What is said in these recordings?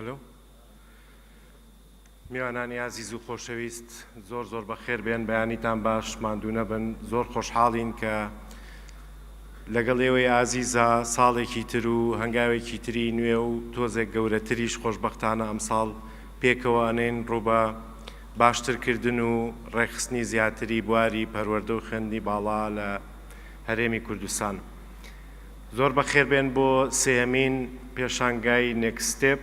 ئەلۆ میوانانی ئازیز و خۆشەویست زۆر زۆر بەخێر بێن بەیانیتان باش ماندوو نەبن زۆر خۆشحاڵین کە لەگەڵ ئێوەی ئازیزا ساڵێکی تر و هەنگاوێکی تری نوێ و تۆزێک گەورەتریش خۆشبەختانە ئەمساڵ پێکەوە ئەنێین ڕوو بە باشترکردن و ڕێکخستنی زیاتری بواری پەروەردە و خوێندنی باڵا لە هەرێمی کوردستان. زۆر بەخێربێن بۆ سێیەمین پێشانگای نێکست ستێپ،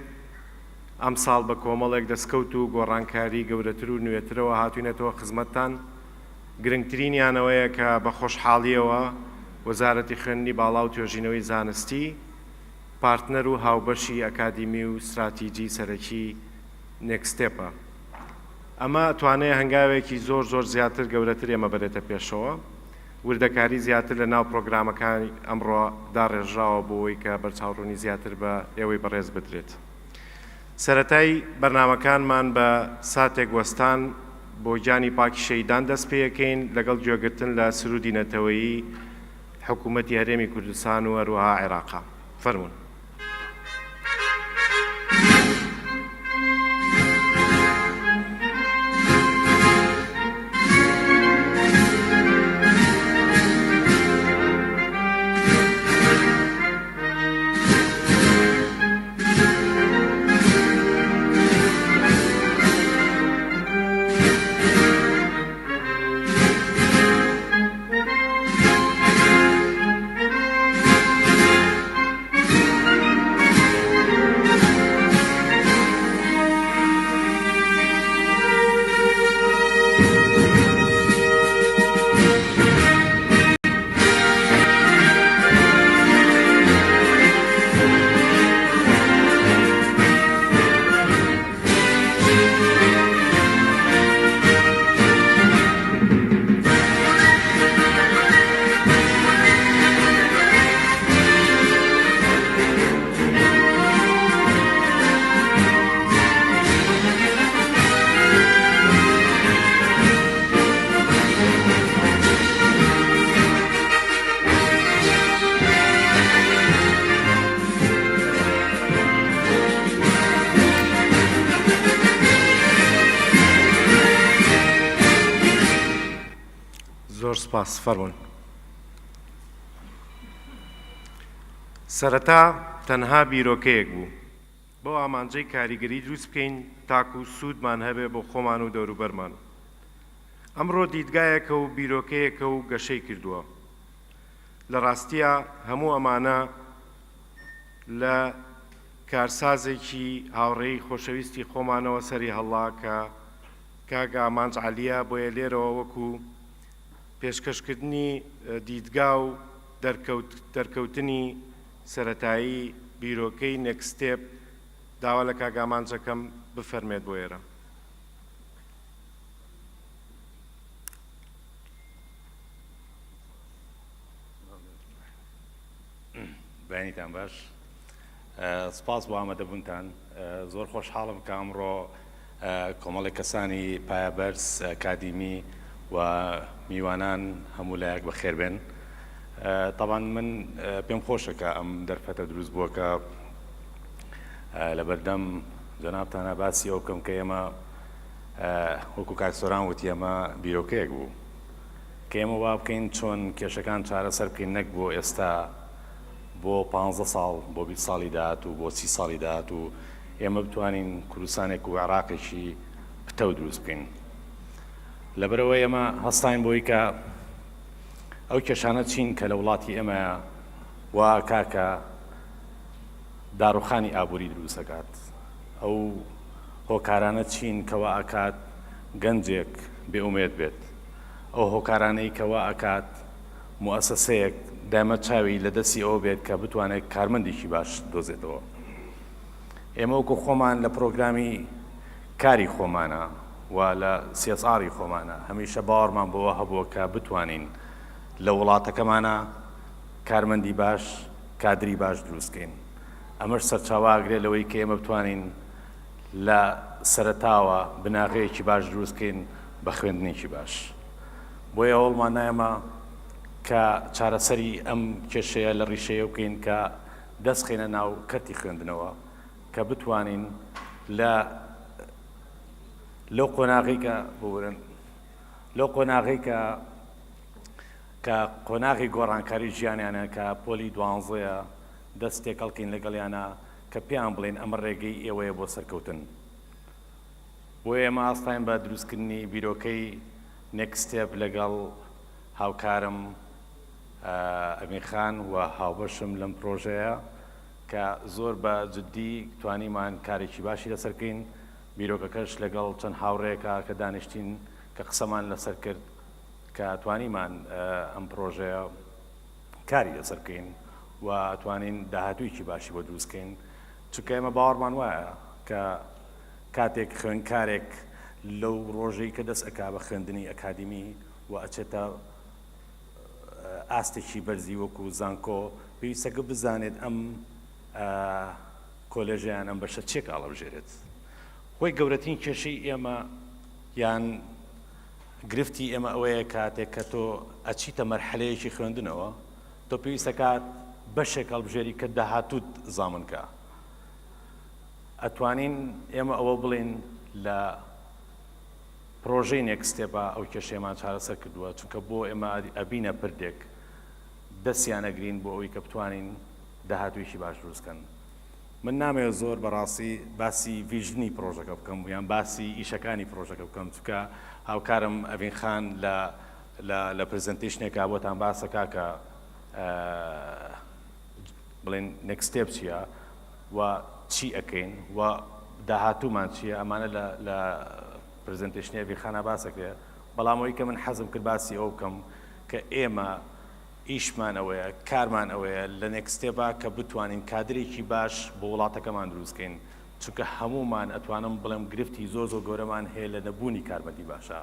ئەمساڵ بە کۆمەڵێک دەستکەوت و گۆڕانکاری گەورەتر و نوێترەوە هاتوینەتەوە خزمەتتان، گرنگترینیان ئەوەیە کە بە خۆشحاڵییەوە وەزارەتی خوێندنی باڵا و توێژینەوەی زانستی پارتنەر و هاوبەشی ئەکادیمی و ستراتیجی سەرەکی نێکست ستێپە. ئەمە ئەتوانێ هەنگاوێکی زۆر زۆر زیاتر گەورەتر ئێمە بەرێتە پێشەوە. وردەکاری زیاتر لە ناو پڕۆگرامەکانی ئەمڕۆ داڕێژراوە بۆ ئەوەی کە بەرچاوڕوونی زیاتر بە ئێوەی بەڕێز بدرێت. سەرەتای بەرنامەکانمان بە ساتێک وەستان بۆ گیانی پاکی شەهیدان دەست پێیەکەین لەگەڵ گوێگرتن لە سروودی نەتەوەیی حکوومەتی هەرێمی کوردستان و هەروەها عێراقا. فەرموون. زۆر سپاس فەرموون. سەرەتا تەنها بیرۆکەیەک بوو بەو ئامانجەی کاریگەری دروست بکەین تاکو سوودمان هەبێ بۆ خۆمان و دەوروبەرمان. ئەمڕۆ دیدگایەکە و بیرۆکەیەکە و گەشەی کردووە. لە ڕاستیا هەموو ئەمانە لە کارسازێکی هاوڕێی خۆشەویستی خۆمانەوە سەری هەڵا کە کاک ئامانج عەلیە، بۆیە لێرەوە وەکو پێشکەشکردنی دیدگا و دەرکەوتنی سەرەتایی بیرۆکەی نێکست ستێپ داوا لە کاک ئامانج ئەکەم بفەرمێت بۆ ئێرە. بەیانیتان باش. سپاس بۆ ئامادەبوونتان. زۆر خۆشحاڵم کە ئەمڕۆ کۆمەڵێک کەسانی پایەبەرز، ئەکادیمی و میوانان هەموو لایەک بەخێر بێن. تەبان من پێم خۆشە کە ئەم دەرفەتە دروست بووە کە لەبەردەم جەنابتانە باسی ئەو بکەم کە ئێمە وەکو کاک سۆران وتی ئەمە بیرۆکەیەک بوو کە ئێمە وا بکەین چۆن کێشەکان چارەسەر بکەین نەک بۆ ئێستا بۆ پانزە ساڵ بۆ 20 ساڵی داهاتوو بۆ سی ساڵی داهاتوو ئێمە بتوانین کوردستانێک و عێراقێکی پتەو دروست بکەین. لەبەرئەوە ئێمە هەستاین بۆی کە ئەو کێشانە چین کە لە وڵاتی ئێمەیە وا ئەکا کە داڕوخانی ئابووری دروست ئەکات، ئەو هۆکارانە چین کە وا ئەکات گەنجێک بێ ئومێد بێت، ئەو هۆکارانەی کە وا ئەکات موئەسەسەیەک دایمە چاوی لە دەستی ئەوە بێت کە بتوانێت کارمەندێکی باش دۆزێتەوە. ئێمە وەکو خۆمان لە پرۆگرامی کاری خۆمانە و لە CSR ی خۆمانە هەمیشە باوەڕمان بەوە هەبووە کە بتوانین لە وڵاتەکەمانە کارمەندی باش، کادری باش دروست کەین. ئەمەش سەرچاوە ئەگرێت لەوەی کە ئێمە بتوانین لە سەرەتاوە بناغەیەکی باش دروست کەین بە خوێندنێکی باش. بۆیە هەوڵمان ئێمە کە چارەسەری ئەم کێشەیە لە ڕیشەیەو بکەین کە دەست خەینە ناو کەرتی خوێندنەوە. کە بتوانین لە لەو قۆناغی کە ببورن لەو قۆناغی کە کە قۆناغی گۆڕانکاری ژیانیانە کە پۆلی دوانزەیە دەست تێکەڵکەین لەگەڵیانە کە پێیان بڵێین ئەمە ڕێگەی ئێوەیە بۆ سەرکەوتن. بۆیە ئێمە هەستاین بە دروستکردنی بیرۆکەی Next Step لەگەڵ هاوکارم ئەمیر خان و هاوبەشم لەم پرۆژەیە کە زۆر بە جدی توانیمان کارێکی باشی لەسەر بکەین. بیرۆکەکەش لەگەڵ چەند هاوڕێیەکە کە دانیشتین کە قسەمان لەسەر کرد کە توانیمان ئەم پرۆژەیە کاری لەسەر بکەین و توانین داهاتوویەکی باشی بۆ دروست بکەین چونکە ئێمە باوەڕمان وایە کە کاتێک خوێندکارێک لەو ڕۆژەی کە دەست ئەکا بە خوێندنی ئەکادیمی و ئەچێتە ئاستێکی بەرزی وەکو زانکۆ پێویستەکە بزانێت ئەم کۆلێژیان ئەم بەشە چێک ئاڵەبژێرێت خۆی گەورەترین کێشەی ئێمە یان گرفتی ئێمە ئەوەیە کاتێک کە تۆ ئەچیتە مەرحەلەیەکی خوێندنەوە تۆ پێویستەکات بەشێک هەڵبژێری کە داهاتووت زامن کە. ئەتوانین ئێمە ئەوە بڵێین لە پرۆژەی Next Step ا ئەو کێشەیەمان چارەسەر کردووە چونکە بۆ ئێمە ئەبینە پردێک دەستیان ئەگرین بۆ ئەوەی کە بتوانین داهاتوویەکی باش دروست کەن. من نامەوێت زۆر بەڕاستی باسی vision ی پرۆژەکە بکەم یان باسی ئیشەکانی پرۆژەکە بکەم چونکە هاوکارم ئەڤین خان لە لە لە presentation ێکا بۆتان باسەکا کە بڵێن Next Step چییە و چی ئەکەین و داهاتوومان چییە ئەمانە لە لە presentation ی ئەڤین خانا باسەکرێ بەڵام ئەوەی کە من حەزم کرد باسی ئەو بکەم کە ئێمە ئیشمان ئەوەیە، کارمان ئەوەیە لە Next Step ا کە بتوانین کادرێکی باش بۆ وڵاتەکەمان دروست کەین، چونکە هەموومان ئەتوانم بڵێم گرفتی زۆر زۆر گەورەمان هەیە لە نەبوونی کارمەندی باشە،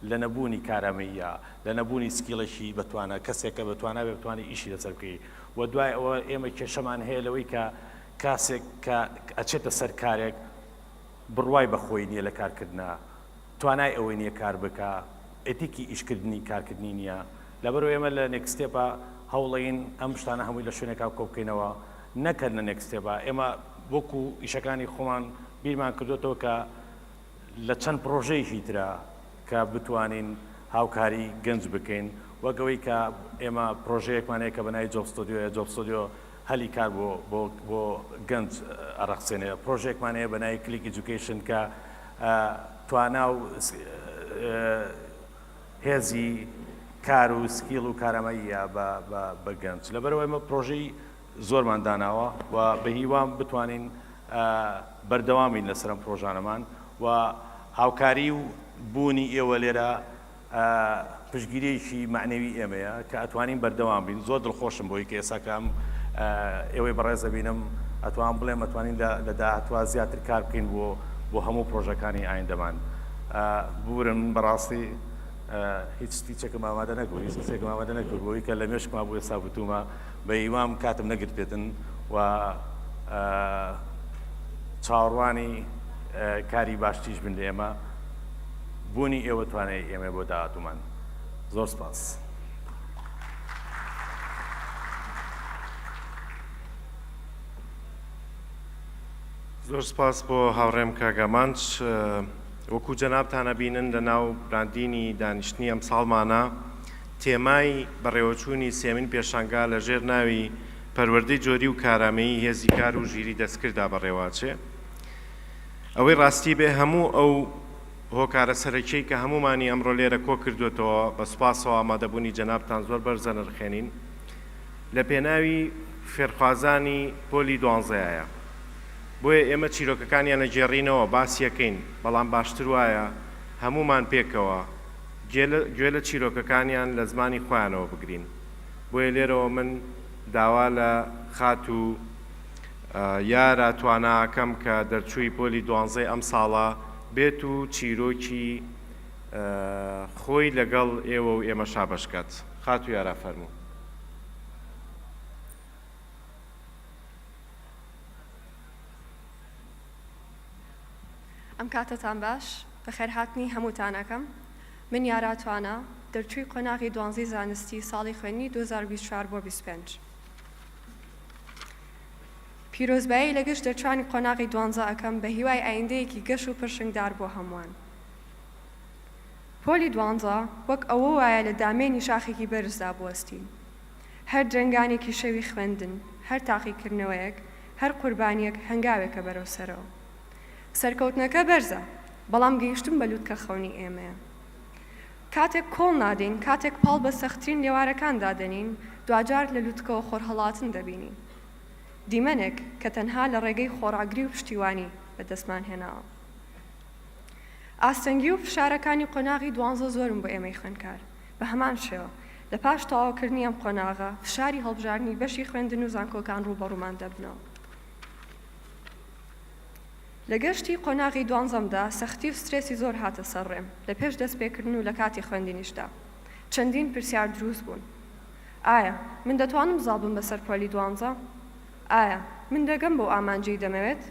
لە نەبوونی کارامەییە، لە نەبوونی skill ێکی بەتوانا، کەسێک کە بەتوانا بێ بتوانێ ئیشی لەسەر بکەی و دوای ئەوە ئێمە کێشەمان هەیە لەوەی کە کاسێک کە ئەچێتە سەر کارێک بڕوای بە خۆی نییە لە کارکردنا، توانای ئەوەی نییە کار بکا، ئێتیکی ئیشکردنی کارکردنی نییە، لەبەرئەوە ئێمە لە Next Step ا هەوڵەین ئەم شتانە هەمووی لە شوێنێکا کۆبکەینەوە، نەک هەر لە Next Step ا، ئێمە وەکو ئیشەکانی خۆمان بیرمان کردۆتەوە کە لە چەند پڕۆژەیەکی ترا کە بتوانین هاوکاری گەنج بکەین، وەک ئەوەی کە ئێمە پڕۆژەیەکمان هەیە کە بە ناوی Job Studio یە، Job Studio هەلی کار بۆ بۆ بۆ گەنج ئەڕەخسێنێ، پڕۆژەیەکمان هەیە بە ناوی Click Education کە توانا و هێزی کار و skill و کارامەییە بە بە بە گەنج. لەبەرئەوە ئێمە پڕۆژەی زۆرمان داناوە و بە هیوام بتوانین بەردەوام بین لەسەر ئەم پڕۆژانەمان و هاوکاری و بوونی ئێوە لێرە پشتگیرییەکی مەعنەوی ئێمەیە کە ئەتوانین بەردەوام بین. زۆر دڵخۆشم بەوەی کە ئێستا کە ئەم ئێوەی بەڕێز ئەبینم ئەتوانم بڵێم ئەتوانین لە لە داهاتووا زیاتر کار بکەین بۆ بۆ هەموو پڕۆژەکانی ئایندەمان. ببورن من بەڕاستی هیچ speech ێکم ئامادە نەکرد، هیچ قسەیەکم ئامادە نەکرد بۆ ئەوەی کە لە مێشکما بوو ئێستا وتومە. بە هیوام کاتم نەگرتبێتن و چاوەڕوانی کاری باشتریش بن لە ئێمە. بوونی ئێوە توانای ئێمەیە بۆ داهاتوومان. زۆر سپاس. زۆر سپاس بۆ هاوڕێم کاک ئامانج. وەکو جەنابتان ئەبینن لە ناو branding ی دانیشتنی ئەمساڵمانە تێمای بەڕێوەچوونی سێمین پێشانگا لە ژێر ناوی پەروەردەی جۆری و کارامەیی هێزی کار و ژیری دەستکردا بەڕێوەئەچێ. ئەوەی ڕاستی بێ هەموو ئەو هۆکارە سەرەکیەی کە هەموومانی ئەمڕۆ لێرە کۆ کردووەتەوە بە سوپاسەوە ئامادەبوونی جەنابتان زۆر بەرز ئەنرخێنین لە پێناوی فێرخوازانی پۆلی دوانزەیایە بۆیە ئێمە چیرۆکەکانیان ئەگێڕینەوە باسیەکەین بەڵام باشتر وایە هەموومان پێکەوە گوێ لە چیرۆکەکانیان لە زمانی خۆیانەوە بگرین بۆیە لێرەوە من داوا لە خاتوو یارا توانا ئەکەم کە دەرچووی پۆلی دوانزەی ئەمساڵە بێت و چیرۆکی خۆی لەگەڵ ئێوە و ئێمەشا بەش کات. خاتوو یارا فەرموو. ئەم کاتەتان باش، بەخێرهاتنی هەمووتان ئەکەم. من یارا توانا، دەرچووی قۆناغی دوانزەی زانستی ساڵی خوێندنی 2024 بۆ 25. پیرۆزبایی لە گشت دەرچوانی قۆناغی دوانزە ئەکەم بە هیوای ئایندەیەکی گەش و پرشنگدار بۆ هەمووان. پۆلی دوانزە وەک ئەوە وایە لە دامێنی شاخێکی بەرزدا بوەستین. هەر درەنگانێکی شەوی خوێندن، هەر تاقیکردنەوەیەک، هەر قوربانییەک هەنگاوێکە بەرەو سەرەوە. سەرکەوتنەکە بەرزە، بەڵام گەیشتن بە لوتکە خەونی ئێمەیە. کاتێک کۆڵ نادەین، کاتێک پاڵ بە سەختترین لێوارەکاندا دەنێین، دواجار لە لوتکەوە خۆرهەڵاتن دەبینین. دیمەنێک کە تەنها لە ڕێگەی خۆڕاگری و پشتیوانی بەدەستمان هێناوە. ئاستەنگی و فشارەکانی قۆناغی دوانزە زۆرن بۆ ئێمەی خوێندکار، بە هەمان شێوە، لە پاش تەواوکردنی ئەم قۆناغە، فشاری هەڵبژاردنی بەشی خوێندن و زانکۆکان ڕووبەڕوومان دەبنەوە. لە گەشتی قۆناغی دوانزەمدا سەختی و سترێسی زۆر هاتە سەر ڕێم، لە پێش دەستپێکردن و لە کاتی خوێندنیشدا. چەندین پرسیار دروست بوون. ئایا من دەتوانم زاڵ بم بەسەر پۆلی دوانزە؟ ئایا من دەگەم بەو ئامانجەی دەمەوێت؟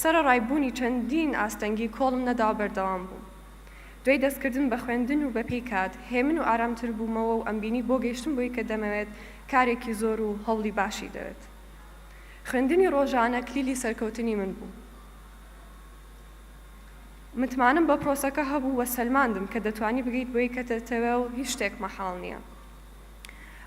سەرەڕای بوونی چەندین ئاستەنگی کۆڵم نەدا و بەردەوام بووم. دوای دەستکردن بە خوێندن و بەپێی کات هێمن و ئارامتر بوومەوە و ئەمبینی بۆ گەیشتن بەوەی کە دەمەوێت کارێکی زۆر و هەوڵی باشی دەوێت. خوێندنی ڕۆژانە کلیلی سەرکەوتنی من بوو. متمانەم بە پرۆسەکە هەبوو و سەلماندم کە دەتوانی بگەیت بەوەی کە دەتەوێ و هیچ شتێک مەحاڵ نییە.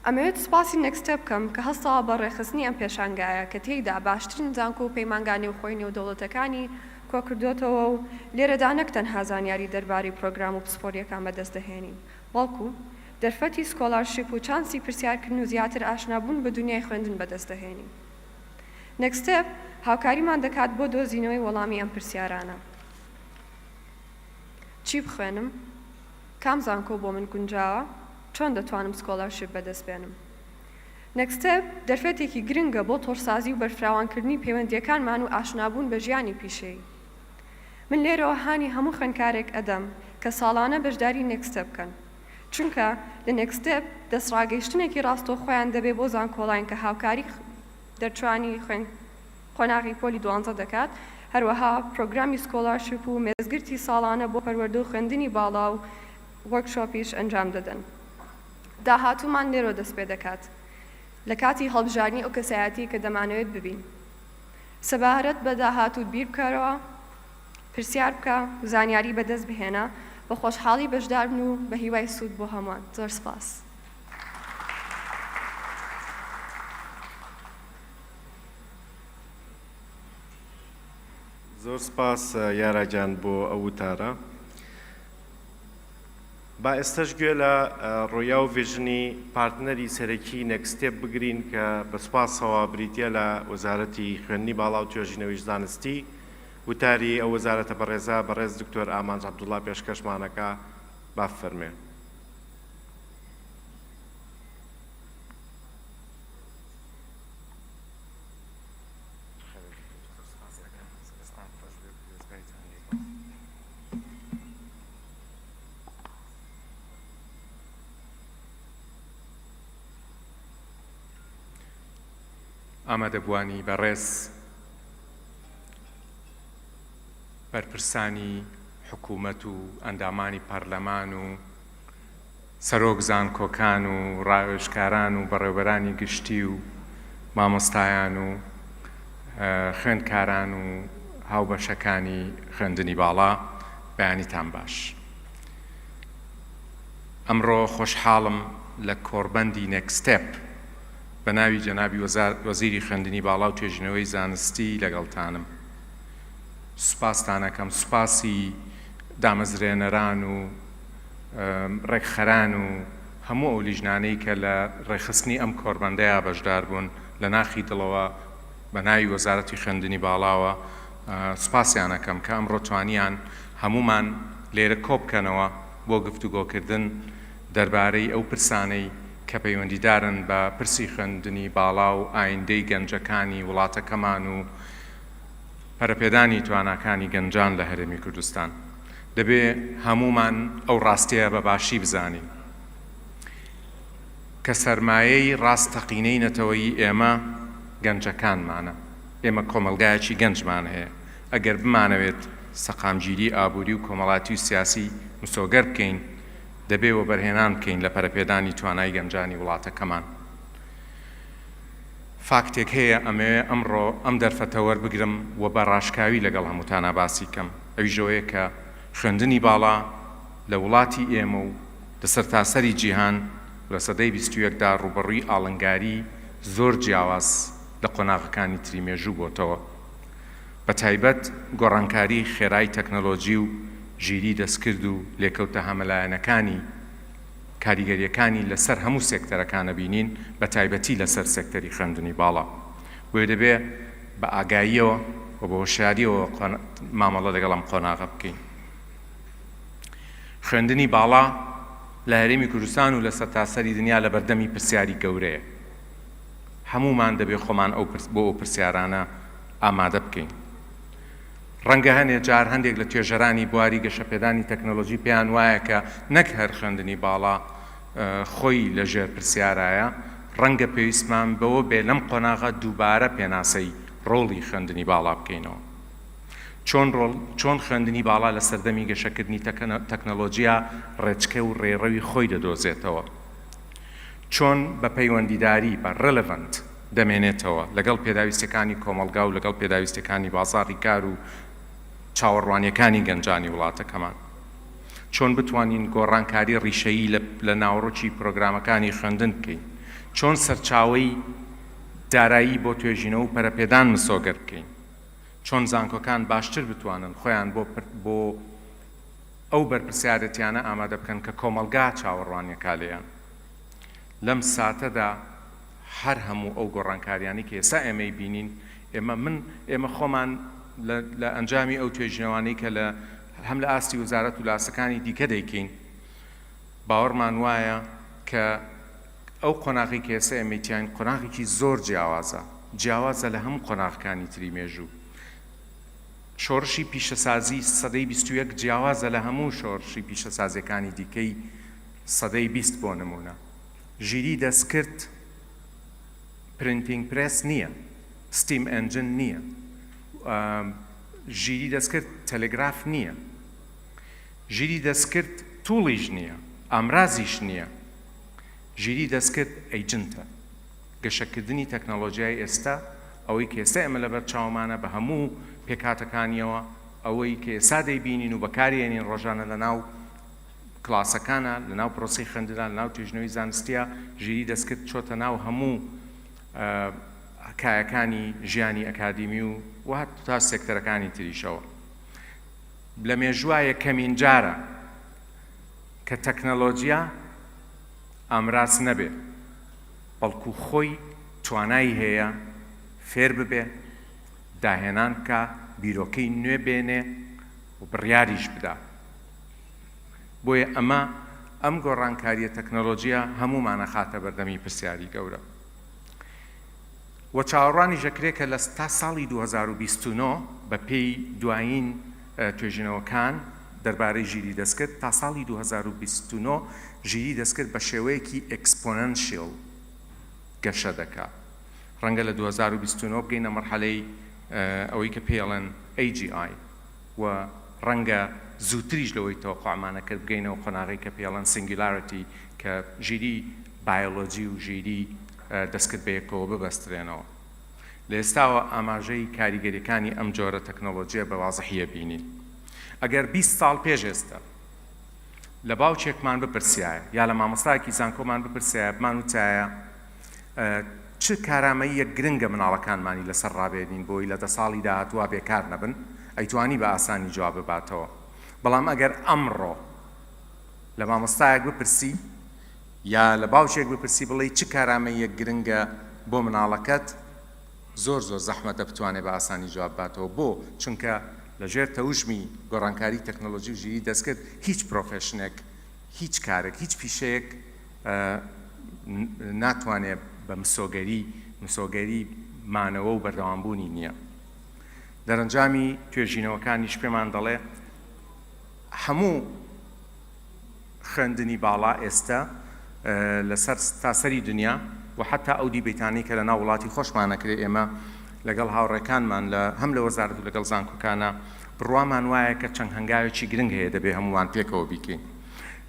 ئەمەوێت سوپاسی نێکست ستێپ بکەم کە هەستاوە بە ڕێکخستنی ئەم پێشانگایە کە تێیدا باشترین زانکۆ و پەیمانگا نێوخۆی نێودەوڵەتەکانی کۆکردۆتەوە و لێرەدا نەک تەنها زانیاری دەربارەی پرۆگرام و پسپۆرییەکان بەدەست دەهێنین بەڵکو دەرفەتی scholarship و چانسی پرسیارکردن و زیاتر ئاشنابوون بە دونیای خوێندن بەدەست دەهێنین. نێکست ستێپ هاوکاریمان دەکات بۆ دۆزینەوەی وەڵامی ئەم پرسیارانە. چی بخوێنم؟ کام زانکۆ بۆ من گونجاوە؟ چۆن دەتوانم scholarship بەدەست بێنم؟ نێکست ستێپ دەرفەتێکی گرنگە بۆ تۆڕسازی و بەرفراوانکردنی پەیوەندییەکانمان و ئاشنابوون بە ژیانی پیشەیی. من لێرەوە هانی هەموو خوێندکارێک ئەدەم کە ساڵانە بەشداری نێکست ستێپ بکەن، چونکە لە نێکست ستێپ دەستڕاگەیشتنێکی ڕاستەوخۆیان دەبێ بۆ زانکۆلاین کە هاوکاری دەرچوانی خوێند قۆناغی پۆلی دوانزە دەکات، هەروەها پرۆگرامی scholarship و مێزگرتی ساڵانە بۆ پەروەردە و خوێندنی باڵا و workshop یش ئەنجام دەدەن. داهاتوومان لێرەوە دەست پێ دەکات لە کاتی هەڵبژاردنی ئەو کەسایەتیەی کە دەمانەوێت ببین. سەبارەت بە داهاتووت بیر بکەرەوە، پرسیار بکە و زانیاری بەدەست بهێنە، بە خۆشحاڵی بەشداربن و بە هیوای سوود بۆ هەمووان. زۆر سپاس. زۆر سپاس یارا گیان بۆ ئەو وتارە. با ئێستەش گوێ لە ڕۆیا و ڤیژنی پارتنەری سەرەکی نێکست ستێپ بگرین کە بە سوپاسەوە بریتییە لە وەزارەتی خوێندنی باڵا و توێژینەوەی زانستی. وتاری ئەو وەزارەتە بەڕێزە بەڕێز دکتۆر ئامانج عەبدوڵا پێشکەشمانەکا با بفەرمێ. ئامادەبووانی بەڕێز، بەرپرسانی حکوومەت و ئەندامانی پەرلەمان و سەرۆک زانکۆکان و ڕاوێژکاران و بەڕێوبەرانی گشتی و مامۆستایان و خوێندکاران و هاوبەشەکانی خوێندنی باڵا بەیانیتان باش. ئەمڕۆ خۆشحاڵم لە کۆڕبەندی نێکستێپ بە ناوی جەنابی وەزیری خوێندنی باڵا و توێژینەوەی زانستی لەگەڵتانم. سوپاستان ئەکەم، سوپاسی دامەزرێنەران و ڕێکخەران و هەموو ئەو لیژنانەی کە لە ڕێکخستنی ئەم کۆڕبەندەیا بەشدار بوون لە ناخی دڵەوە بە ناوی وەزارەتی خوێندنی باڵاوە سوپاسیان ئەکەم کە ئەمڕۆ توانیان هەموومان لێرە کۆبکەنەوە بۆ گفتوگۆکردن دەربارەی ئەو پرسانەی کە پەیوەندیدارن بە پرسی خوێندنی باڵا و ئایندەی گەنجەکانی وڵاتەکەمان و پەرەپێدانی تواناکانی گەنجان لە هەرێمی کوردستان. دەبێ هەموومان ئەو ڕاستییە بە باشی بزانین کە سەرمایەی ڕاستەقینەی نەتەوەیی ئێمە گەنجەکانمانە. ئێمە کۆمەڵگایەکی گەنجمان هەیە. ئەگەر بمانەوێت سەقامگیری ئابووری و کۆمەڵاتی و سیاسی مسۆگەر بکەین، دەبێ وەبەرهێنان بکەین لە پەرەپێدانی توانای گەنجانی وڵاتەکەمان. فاکتێک هەیە ئەمەوێ ئەمڕۆ ئەم دەرفەتە وەربگرم و بە ڕاشکاوی لەگەڵ هەمووتانا باسی کەم، ئەویش ئەوەیە کە خوێندنی باڵا لە وڵاتی ئێمە و لە سەرتاسەری جیهان و لە سەدەی 21 دا ڕووبەڕووی ئاڵنگاری زۆر جیاواز لە قۆناغەکانی تری مێژوو بۆتەوە. بە تایبەت گۆڕانکاری خێرای تەکنەلۆجی و ژیری دەستکرد و لێکەوتە هەمەلایەنەکانی کاریگەرییەکانی لەسەر هەموو سێکتەرەکان ئەبینین بە تایبەتی لەسەر سێکتەری خوێندنی باڵا. بۆیە دەبێ بە ئاگاییەوە و بە هۆشیارییەوە مامەڵە لەگەڵ ئەم قۆناغە بکەین. خوێندنی باڵا لە هەرێمی کوردستان و لە سەرتاسەری دنیا لە بەردەمی پرسیاری گەورەیە. هەموومان دەبێ خۆمان ئەو بۆ ئەو پرسیارانە ئامادە بکەین. ڕەنگە هەنێ جار هەندێک لە توێژەرانی بواری گەشەپێدانی تەکنەلۆجی پێیان وایە کە نەک هەر خوێندنی باڵا خۆی لە ژێر پرسیارایە، ڕەنگە پێویستمان بەوە بێ لەم قۆناغە دووبارە پێناسەی ڕۆڵی خوێندنی باڵا بکەینەوە. چۆن ڕۆڵ چۆن خوێندنی باڵا لە سەردەمی گەشەکردنی تەکنەلۆجیا ڕێچکە و ڕێڕەوی خۆی دەدۆزێتەوە؟ چۆن بە پەیوەندیداری، بە Relevant، دەمێنێتەوە لەگەڵ پێداویستیەکانی کۆمەڵگا و لەگەڵ پێداویستیەکانی بازاڕی کار و چاوەڕوانیەکانی گەنجانی وڵاتەکەمان؟ چۆن بتوانین گۆڕانکاری ڕیشەیی لە لە ناوەڕۆکی پرۆگرامەکانی خوێندن بکەین؟ چۆن سەرچاوەی دارایی بۆ توێژینەوە و پەرەپێدان مسۆگەر بکەین؟ چۆن زانکۆکان باشتر بتوانن خۆیان بۆ بۆ ئەو بەرپرسیارێتیانە ئامادە بکەن کە کۆمەڵگا چاوەڕوانیەکا لێیان؟ لەم ساتەدا هەر هەموو ئەو گۆڕانکاریانەی کە ئێستا ئێمەی بینین، ئێمە من ئێمە خۆمان لە لە ئەنجامی ئەو توێژینەوانەی کە لە هەم لە ئاستی وەزارەت و لە ئاستەکانی دیکە دەیکەین، باوەڕمان وایە کە ئەو قۆناغەی کە ئێستا ئێمەی تیاین قۆناغێکی زۆر جیاوازە، جیاوازە لە هەموو قۆناغەکانی تری مێژوو. شۆڕشی پیشەسازی سەدەی 21 جیاوازە لە هەموو شۆڕشی پیشەسازیەکانی دیکەی سەدەی 20 بۆ نموونە ژیری دەستکرد printing press نییە، steam engine نییە، ژیری دەستکرد تەلەگراف نییە، ژیری دەستکرد tool یش نییە، ئامرازیش نییە، ژیری دەستکرد agent ە. گەشەکردنی تەکنەڵۆجیای ئێستا، ئەوەی کە ئێستا ئێمە لەبەر چاومانە بە هەموو پێکهاتەکانیەوە، ئەوەی کە ئێستا دەیبینین و بەکاری ئێنین ڕۆژانە لەناو کلاسەکانا، لەناو پرۆسەی خوێندنا، لەناو توێژینەوەی زانستیا، ژیری دەستکرد چۆتە ناو هەموو کایەکانی ژیانی ئەکادیمی و و هەتا سێکتەرەکانی تریشەوە. لە مێژووا یەکەمین جارە کە تەکنەلۆجیا ئامراز نەبێ، بەڵکو خۆی توانای هەیە فێر ببێ، داهێنان بکا، بیرۆکەی نوێ بێنێ و بڕیاریش بدا. بۆیە ئەمە ئەم گۆڕانکارییە تەکنەلۆجییە هەموومان ئەخاتە بەردەمی پرسیاری گەورە و چاوەڕوانیش ئەکرێ کە لە تا ساڵی 2029 بە پێی دوایین توێژینەوەکان دەربارەی ژیری دەستکرد تا ساڵی 2029 ژیری دەستکرد بە شێوەیەکی exponential گەشە دەکا. ڕەنگە لە 2029 بگەینە مەرحەلەی ئەوەی کە پێی ئەڵێن AGI. و ڕەنگە زووتریش لەوەی تەوەقوعمان ئەکرد بگەینە ئەو قۆناغەی کە پێی ئەڵێن singularity کە ژیری بایۆلۆجی و ژیری دەستکرد بەیەکەوە ببەسترێنەوە. لە ئێستاوە ئاماژەی کاریگەریەکانی ئەم جۆرە تەکنەڵۆجیە بە وازحی ئەبینین. ئەگەر 20 ساڵ پێش ئێستا لە باوکێکمان بپرسیایە یا لە مامۆستایەکی زانکۆمان بپرسیایە بمان وتایە چ کارامەییەک گرنگە مناڵەکانمانی لەسەر ڕابێنین بۆی لە دە ساڵی داهاتووا بێکار نەبن، ئەیتوانی بە ئاسانی جواب بباتەوە. بەڵام ئەگەر ئەمڕۆ لە مامۆستایەک بپرسی یا لە باوکێک بپرسی بڵێی چ کارامەییەک گرنگە بۆ مناڵەکەت، زۆر زۆر زەحمەتە بتوانێ بە ئاسانی جواب باتەوە. بۆ؟ چونکە لە ژێر تەوژمی گۆڕانکاری تەکنەلۆجی و ژیری دەستکرد هیچ profession ێک، هیچ کارێک، هیچ پیشەیەک ناتوانێ بە مسۆگەری مسۆگەری مانەوە و بەردەوامبوونی نییە. دەرەنجامی توێژینەوەکانیش پێمان دەڵێ هەموو خوێندنی باڵا ئێستە لەسەر تاسەری دنیا و حتا ئەو debate انەی کە لە ناو وڵاتی خۆشمان ئەکرێ ئێمە لەگەڵ هاوڕێکانمان لە هەم لە وەزارەت و لەگەڵ زانکۆکانە بڕوامان وایە کە چەند هەنگاوێکی گرنگ هەیە دەبێ هەمووان پێکەوە بیکەین.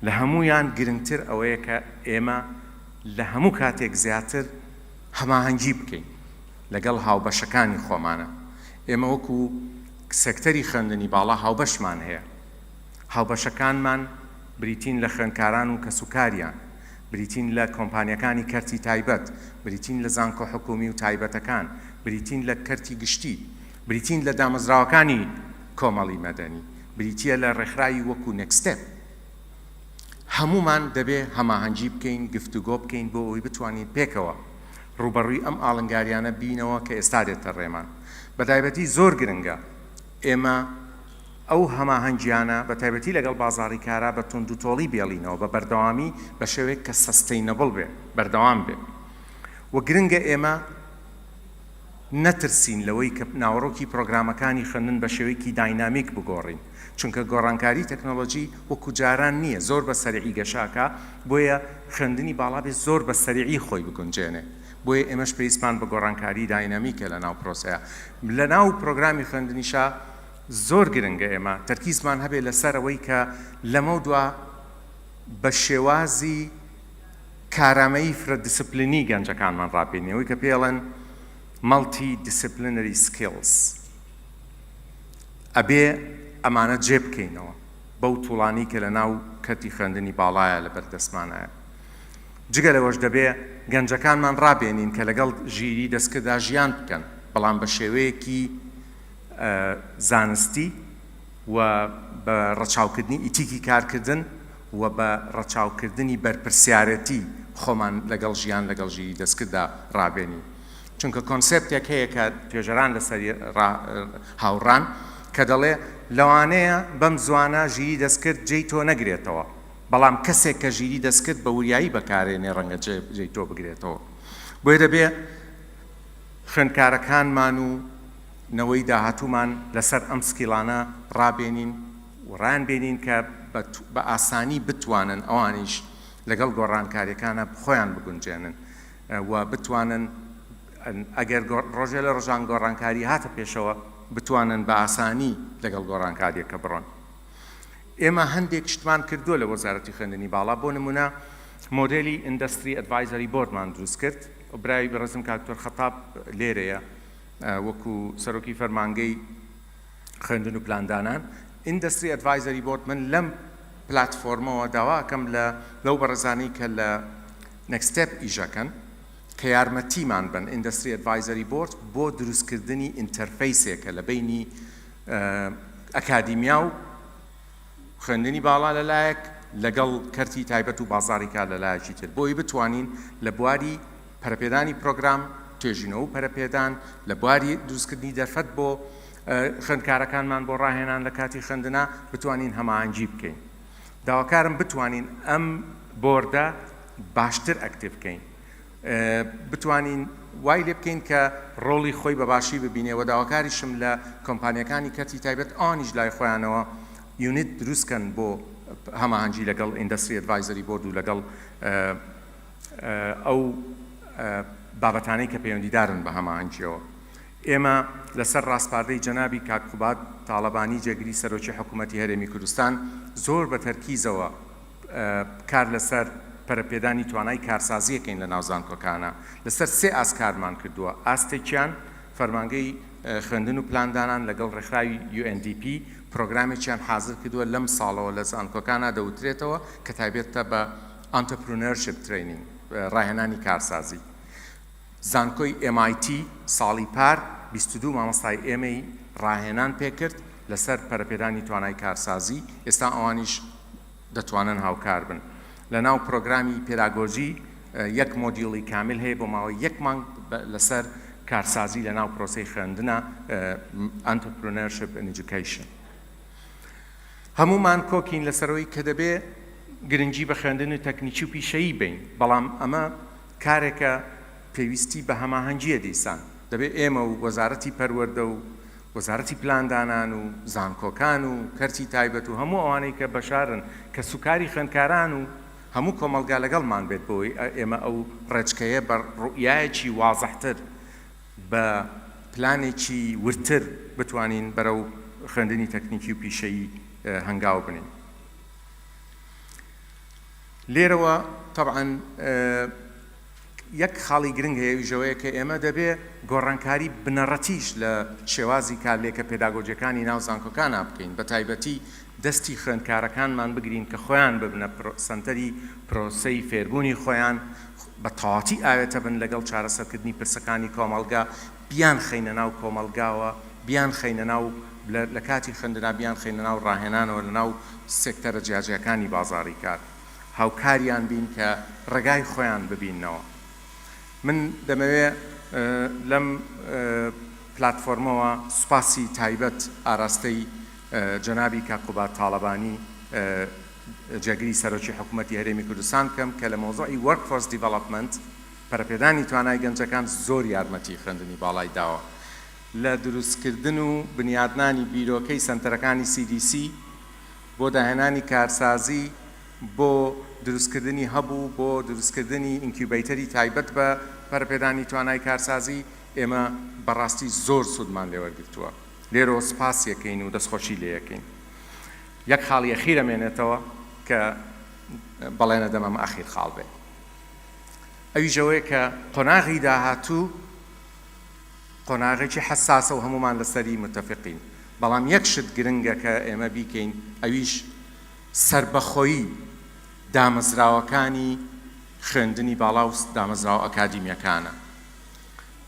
لە هەموویان گرنگتر ئەوەیە کە ئێمە لە هەموو کاتێک زیاتر هەماهەنگی بکەین. لەگەڵ هاوبەشەکانی خۆمانە. ئێمە وەکو سێکتەری خوێندنی باڵا هاوبەشمان هەیە. هاوبەشەکانمان بریتین لە خوێندکاران و کەسوکاریان، بریتین لە کۆمپانیاکانی کەرتی تایبەت، بریتین لە زانکۆ حکومی و تایبەتەکان، بریتین لە کەرتی گشتی، بریتین لە دامەزراوەکانی کۆمەڵی مەدەنی، بریتییە لە ڕێکخراوی وەکو نێکستێپ. هەموومان دەبێ هەماهەنگی بکەین، گفتوگۆ بکەین بۆ ئەوەی بتوانین پێکەوە ڕووبەڕووی ئەم ئاڵنگاریانە بینەوە کە ئێستا دێتە ڕێمان. بەتایبەتی زۆر گرنگە ئێمە ئەو هەماهەنگیانە بەتایبەتی لەگەڵ بازاڕی کارا بە توندوتۆڵی بێڵینەوە بە بەردەوامی بە شێوەیەک کە sustainable بێ، بەردەوام بێ و گرنگە ئێمە نەترسین لەوەی کە ناوەڕۆکی پرۆگرامەکانی خوێندن بە شێوەیەکی dynamic بگۆڕین، چونکە گۆڕانکاری تەکنۆلۆجی وەکو جاران نییە، زۆر بە سەریعی گەشە ئەکا، بۆیە خوێندنی باڵا بێ زۆر بە سەریعی خۆی بگونجێنێ، بۆیە ئێمەش پێویستمان بە گۆڕانکاری dynamic ە لەناو پرۆسەیە، لەناو پرۆگرامی خوێندنیشا زۆر گرنگە ئێمە تەرکیزمان هەبێ لەسەر ئەوەی کە لەمەودوا بە شێوازی کارامەیی فرە دیسپلینی گەنجەکانمان ڕابێنین، ئەوەی کە پێی ئەڵێن Multi-disciplinary skills، ئەبێ ئەمانە جێ بکەینەوە بەو tool انەی کە لەناو کەرتی خوێندنی باڵایە لەبەر دەستمانایە. جگە لەوەش دەبێ گەنجەکانمان ڕابێنین کە لەگەڵ ژیری دەستکردا ژیان بکەن، بەڵام بە شێوەیەکی زانستی و بە ڕەچاوکردنی ئیتیکی کارکردن و بە ڕەچاوکردنی بەرپرسیارێتی خۆمان لەگەڵ ژیان لەگەڵ ژیری دەستکرددا ڕابێنین. چونکە کۆنسێپتێک هەیە کە توێژەران لەسەری هاوڕان کە دەڵێ لەوانەیە بەم زوانە ژیری دەستکرد جێی تۆ نەگرێتەوە، بەڵام کەسێک کە ژیری دەستکرد بە وریایی بەکارێنێ ڕەنگە جێی تۆ بگرێتەوە. بۆیە دەبێ خوێندکارەکانمان و نەوەی داهاتوومان لەسەر ئەم skill انە ڕابێنین و ڕایانبێنین کە بە ئاسانی بتوانن ئەوانیش لەگەڵ گۆڕانکاریەکانا خۆیان بگونجێنن و بتوانن ئەگەر ڕۆژێ لە ڕۆژان گۆڕانکاری هاتە پێشەوە بتوانن بە ئاسانی لەگەڵ گۆڕانکاریەکە بڕۆن. ئێمە هەندێک شتمان کردووە لە وەزارەتی خوێندنی باڵا، بۆ نموونە مۆدێلی Industry Advisory Board مان دروست کرد، برای بەڕێزم کاک دکتۆر خەتاب لێرەیە وەکو سەرۆکی فەرمانگەی خوێندن و پلاندانان، Industry Advisory Board من لەم پلاتفۆرمەوە داوا ئەکەم لە لەو بەڕێزانەی کە لە Next Step ئیش ئەکەن کە یارمەتیمان بەن، Industry Advisory Board بۆ دروستکردنی interface ێکە لە بەینی ئەکادیمیا و خوێندنی باڵا لە لایەک لەگەڵ کەرتی تایبەت و بازاڕی کار لە لایەکی تر بۆی بتوانین لە بواری پەرەپێدانی پرۆگرام، توێژینەوە و پەرەپێدان، لە بواری دروستکردنی دەرفەت بۆ خوێندکارەکانمان بۆ ڕاهێنان لە کاتی خوێندنا بتوانین هەماهەنگی بکەین. داواکارم بتوانین ئەم board ە باشتر active بکەین. بتوانین وای لێ بکەین کە ڕۆڵی خۆی بە باشی ببینێ و داواکاریشم لە کۆمپانیاکانی کەرتی تایبەت ئەوانیش لای خۆیانەوە unit دروست کەن بۆ هەماهەنگی لەگەڵ Industry Advisory Board و لەگەڵ ئەو بابەتانەی کە پەیوەندیدارن بە هەماهەنگیەوە. ئێمە لەسەر ڕاسپاردەی جەنابی کاک قوباد تاڵەبانی جێگری سەرۆکی حکوومەتی هەرێمی کوردستان زۆر بە تەرکیزەوە کار لەسەر پەرەپێدانی توانای کارسازی ئەکەین لە ناو زانکۆکانا. لەسەر سێ ئاست کارمان کردووە، ئاستێکیان فەرمانگەی خوێندن و پلاندانان لەگەڵ ڕێکخراوی UNDP پرۆگرامێکیان حازر کردووە لەم ساڵەوە لە زانکۆکانا دەوترێتەوە کە تایبەتە بە Entrepreneurship Training، ڕاهێنانی کارسازی. زانکۆی MIT ساڵی پار 22 مامۆستای ئێمەی ڕاهێنان پێکرد لەسەر پەرەپێدانی توانای کارسازی، ئێستا ئەوانیش دەتوانن هاوکار بن. لەناو پرۆگرامی پێداگۆجی یەک module ی کامل هەیە بۆ ماوەی یەک مانگ لەسەر کارسازی لەناو پرۆسەی خوێندنە Entrepreneurship in Education. هەموومان کۆکین لەسەرەوەی کە دەبێ گرنگی بە خوێندن و تەکنیکی و پیشەیی بەین، بەڵام ئەمە کارێکە پێویستی بە هەماهەنگییە دیسان دەبێ ئێمە و وەزارەتی پەروەردە و وەزارەتی پلاندانان و زانکۆکان و کەرتی تایبەت و هەموو ئەوانەی کە بەشارن کەسوکاری خوێندکاران و هەموو کۆمەڵگا لەگەڵمان بێت بۆی ئێمە ئەو ڕێچکەیە بە ڕوئیایەکی وازحتر بە پلانێکی وردتر بتوانین بەرەو خوێندنی تەکنیکی و پیشەیی هەنگاو بنێین. لێرەوە تەبعەن یەک خاڵی گرنگ هەیە ئەویش ئەوەیە کە ئێمە دەبێ. گۆڕانکاری بنەڕەتیش لە شێوازی کارلێکە پێداگۆجیەکانی ناو زانکۆکانا بکەین، بەتایبەتی دەستی خوێندکارەکانمان بگرین کە خۆیان ببنە سەنتەری پرۆسەی فێربوونی خۆیان، بە تەواتی ئاوێتە بن لەگەڵ چارەسەرکردنی پرسەکانی کۆمەڵگا، بیانخەینە ناو کۆمەڵگاوە، بیانخەینە ناو لە کاتی خوێندنا بیانخەینە ناو ڕاهێنانەوە لە ناو سێکتەرە جیاجیاکانی بازاڕی کار، هاوکاریان بین کە ڕێگای خۆیان ببیننەوە. من دەمەوێ لەم پلاتفۆرمەوە سوپاسی تایبەت ئاراستەی جەنابی کاک قوباد تاڵەبانی جێگری سەرۆکی حکوومەتی هەرێمی کوردستان بکەم کە لە مەوزوعی Workforce Development، پەرەپێدانی توانای گەنجەکان زۆر یارمەتی خوێندنی باڵای داوە لە دروستکردن و بنیادنانی بیرۆکەی سەنتەرەکانی CDC بۆ داهێنانی کارسازی بۆ دروستکردنی hub و بۆ دروستکردنی incubator ی تایبەت بە پەرەپێدانی توانای کارسازی ئێمە بەڕاستی زۆر سوودمان لێوەرگرتووە لێرەوە سوپاسیەکەین و دەستخۆشی لێیەکەین یەک خاڵی ئەخیر ئەمێنێتەوە کە بەڵێنەدەم ئەمە ئەخیر خاڵ بێ ئەویش ئەوەیە کە قۆناغی داهاتوو قۆناغێکی حەساسە و هەموومان لەسەری متەفقین بەڵام یەک شت گرنگە کە ئێمە بیکەین ئەویش سەربەخۆیی دامەزراوەکانی خوێندنی باڵا و دامەزراوە ئەکادیمیەکانە.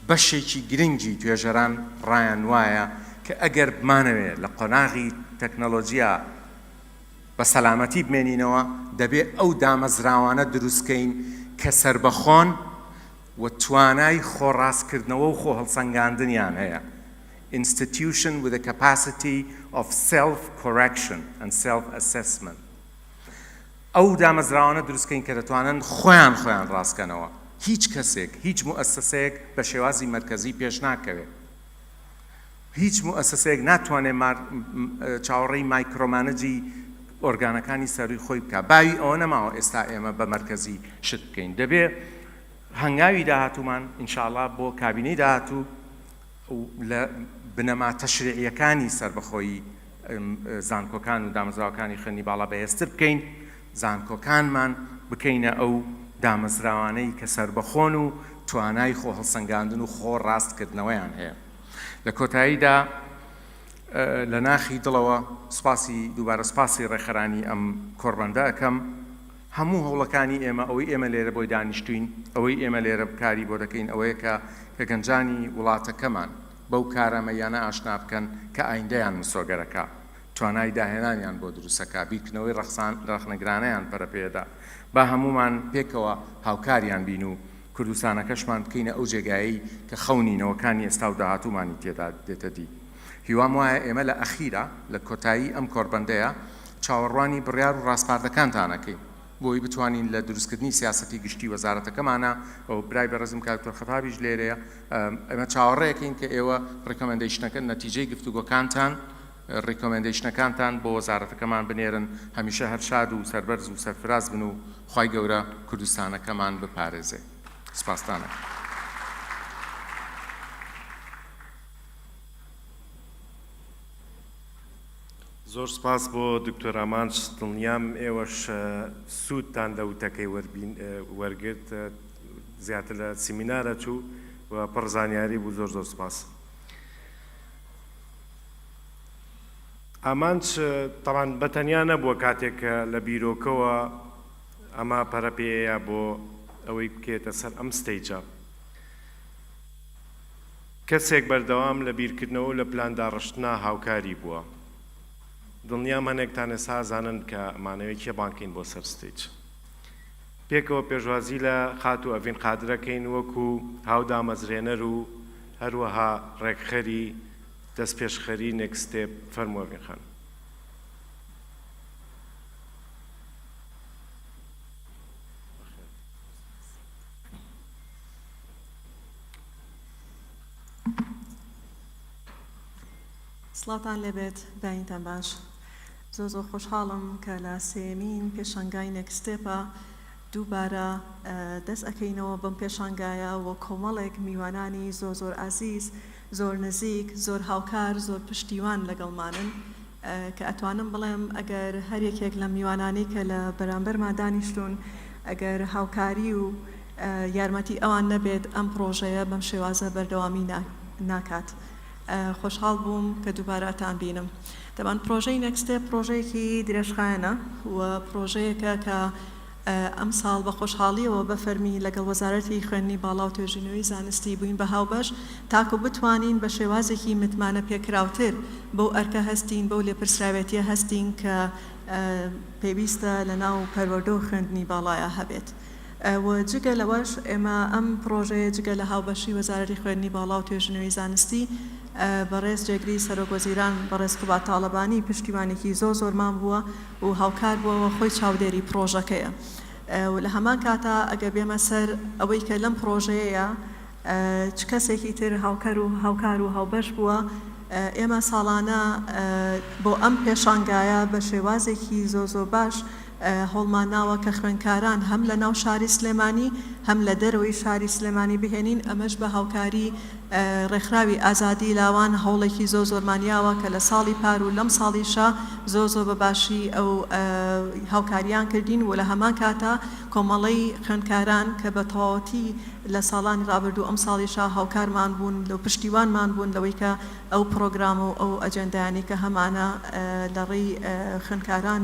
بەشێکی گرنگی توێژەران ڕایان وایە کە ئەگەر بمانەوێ لە قۆناغی تەکنەلۆجیا بە سەلامەتی بمێنینەوە دەبێ ئەو دامەزراوانە دروستکەین کە سەربەخۆن و توانای خۆڕاستکردنەوە و خۆهەڵسەنگاندنیان هەیە، Institution with a capacity of self-correction and self-assessment. ئەو دامەزراوانە دروستکەین کە دەتوانن خۆیان خۆیان ڕاستکەنەوە. هیچ کەسێک، هیچ موئەسەسەیەک بە شێوازی مەرکەزی پێشناکەوێ. هیچ موئەسەسەیەک ناتوانێ چاوەڕێی micromanage ی ئۆرگانەکانی سەرووی خۆی بکا. باوی ئەوە نەماوە ئێستا ئێمە بە مەرکەزی شت بکەین. دەبێ هەنگاوی داهاتوومان ان شاء اللە بۆ کابینەی داهاتوو لە بنەما تەشریعییەکانی سەربەخۆیی زانکۆکان و دامەزراوەکانی خوێندنی باڵا بەهێزتر بکەین، زانکۆکانمان بکەینە ئەو دامەزراوانەی کە سەربەخۆن و توانای خۆهەڵسەنگاندن و خۆ ڕاستکردنەوەیان هەیە. لە کۆتاییدا لە ناخی دڵەوە سوپاسی دووبارە سوپاسی ڕێکخەرانی ئەم کۆڕبەندە ئەکەم. هەموو هەوڵەکانی ئێمە، ئەوەی ئێمە لێرە بۆی دانیشتووین، ئەوەی ئێمە لێرە کاری بۆ دەکەین ئەوەیە کە کە گەنجانی وڵاتەکەمان بەو کارامەییانە ئاشنا بکەن کە ئایندەیان مسۆگەرەکا، توانای داهێنانیان بۆ دروستەکا، بیرکردنەوەی ڕەخنەگرانەیان پەرەپێدا. با هەموومان پێکەوە هاوکاریان بین و کوردستانەکەشمان بکەینە ئەو جێگایەی کە خەونی نەوەکانی ئێستا و داهاتوومانی تێدا دێتە دی. هیوام وایە ئێمە لە ئەخیرا، لە کۆتایی ئەم کۆڕبەندەیا، چاوەڕوانی بڕیار و ڕاسپاردەکانتان ئەکەین بۆ ئەوەی بتوانین لە دروستکردنی سیاسەتی گشتی وەزارەتەکەمانا، و برای بەڕێزم کاک دکتۆر خەتابیش لێرەیە، ئێمە چاوەڕێ ئەکەین کە ئێوە recommendation ەکە، نەتیجەی گفتوگۆکانتان، recommendation ەکانتان بۆ وەزارەتەکەمان بنێرن، هەمیشە هەر شاد و سەربەرز و سەرفراز بن و خوای گەورە کوردستانەکەمان بپارێزێ. سپاستان ئەکەم. زۆر سپاس بۆ دکتۆر ئامانج، دڵنیام ئێوەش سوودتان لە وتەکەی وەرگرت، زیاتر لە سیمینارە چوو و پڕ زانیاری بوو، زۆر زۆر سپاس. ئامانج تەبعەن بە تەنیا نەبووە کاتێک کە لە بیرۆکەوە ئەمە پەرە پێیە بۆ ئەوەی بکێتە سەر ئەم stage ە. کەسێک بەردەوام لە بیرکردنەوە و لە پلان داڕشتنا هاوکاری بووە. دڵنیام هەنێکتان ئێستا ئەزانن کە ئەمانەوێ کێ بانگ کەین بۆ سەر stage. پێکەوە پێشوازی لە خاتوو ئەڤین قادر ئەکەین وەکو هاودامەزرێنەر و هەروەها ڕێکخەری دەستپێشخەری Next Step فەرموو ئەڤین خان. سڵاوتان لێبێت بەینتان باش زۆر زۆر خۆشحاڵم کە لە سێیەمین پێشانگای Next Step ە دووبارە دەست ئەکەینەوە بەم پێشانگایە و کۆمەڵێک میوانانی زۆر زۆر ئازیز زۆر نزیک زۆر هاوکار زۆر پشتیوان لەگەڵمانن کە ئەتوانم بڵێم ئەگەر هەر یەکێک لەم میوانانەی کە لە بەرامبەرما دانیشتوون ئەگەر هاوکاری و. یارمەتی ئەوان نەبێت ئەم پڕۆژەیە بەم شێوازە بەردەوامی ناکات. خۆشحاڵ بووم کە دووبارە ئەتان بینم. تەبعەن پڕۆژەی Next Step پڕۆژەیەکی درێژخایەنە و پڕۆژەیەکە کە ئەمساڵ بە خۆشحاڵییەوە بە فەرمی لەگەڵ وەزارەتی خوێندنی باڵا و توێژینەوەی زانستی بووین بە هاوبەش تاکو بتوانین بە شێوازێکی متمانە پێکراوتر بەو ئەرکە هەستین، بەو لێپرسراوێتییە هەستین کە پێویستە لەناو پەروەردە و خوێندنی باڵایا هەبێت. و جگە لەوەش ئێمە ئەم پڕۆژەیە جگە لە هاوبەشی وەزارەتی خوێندنی باڵا و توێژینەوەی زانستی، بەڕێز جێگری سەرۆک وەزیران بەڕێز قوباد تاڵەبانی پشتیوانێکی زۆر زۆرمان بووە و هاوکار بووە و خۆی چاودێری پڕۆژەکەیە و لە هەمان کاتا ئەگەر بێمە سەر ئەوەی کە لەم پڕۆژەیەیا چ کەسێکی تر هاوکەر و هاوکار و هاوبەش بووە ئێمە ساڵانە بۆ ئەم پێشانگایە بە شێوازێکی زۆر زۆر باش هەوڵمان ناوە کە خوێندکاران هەم لە ناو شاری سلێمانی هەم لە دەرەوەی شاری سلێمانی بهێنین، ئەمەش بە هاوکاری ڕێکخراوی ئازادی لاوان هەوڵێکی زۆر زۆرمان یاوە کە لە ساڵی پار و لەم ساڵیشا زۆر زۆر بە باشی ئەو هاوکاریان کردین و لە هەمان کاتا کۆمەڵەی خوێندکاران کە بە تەواوەتی لە ساڵانی ڕابردوو ئەم ساڵیشا هاوکارمان بوون و پشتیوانمان بوون لەوەی کە ئەو پڕۆگرام و ئەو ئەجێندایانەی کە هەمانە لە ڕێی خوێندکاران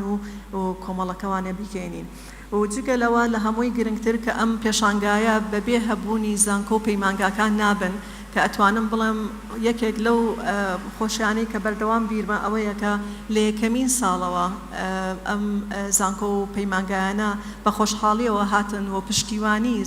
و کۆمەڵەکەوانە بیگەینین و جگە لەوە لە هەمووی گرنگتر کە ئەم پێشانگایە بە بێ هەبوونی زانکۆ و پەیمانگاکان نابن کە ئەتوانم بڵێم یەکێک لەو خۆشیانەی کە بەردەوام بیرمە ئەوەیە کە لە یەکەمین ساڵەوە ئەم زانکۆ و پەیمانگایانە بە خۆشحاڵیەوە هاتن و پشتیوانی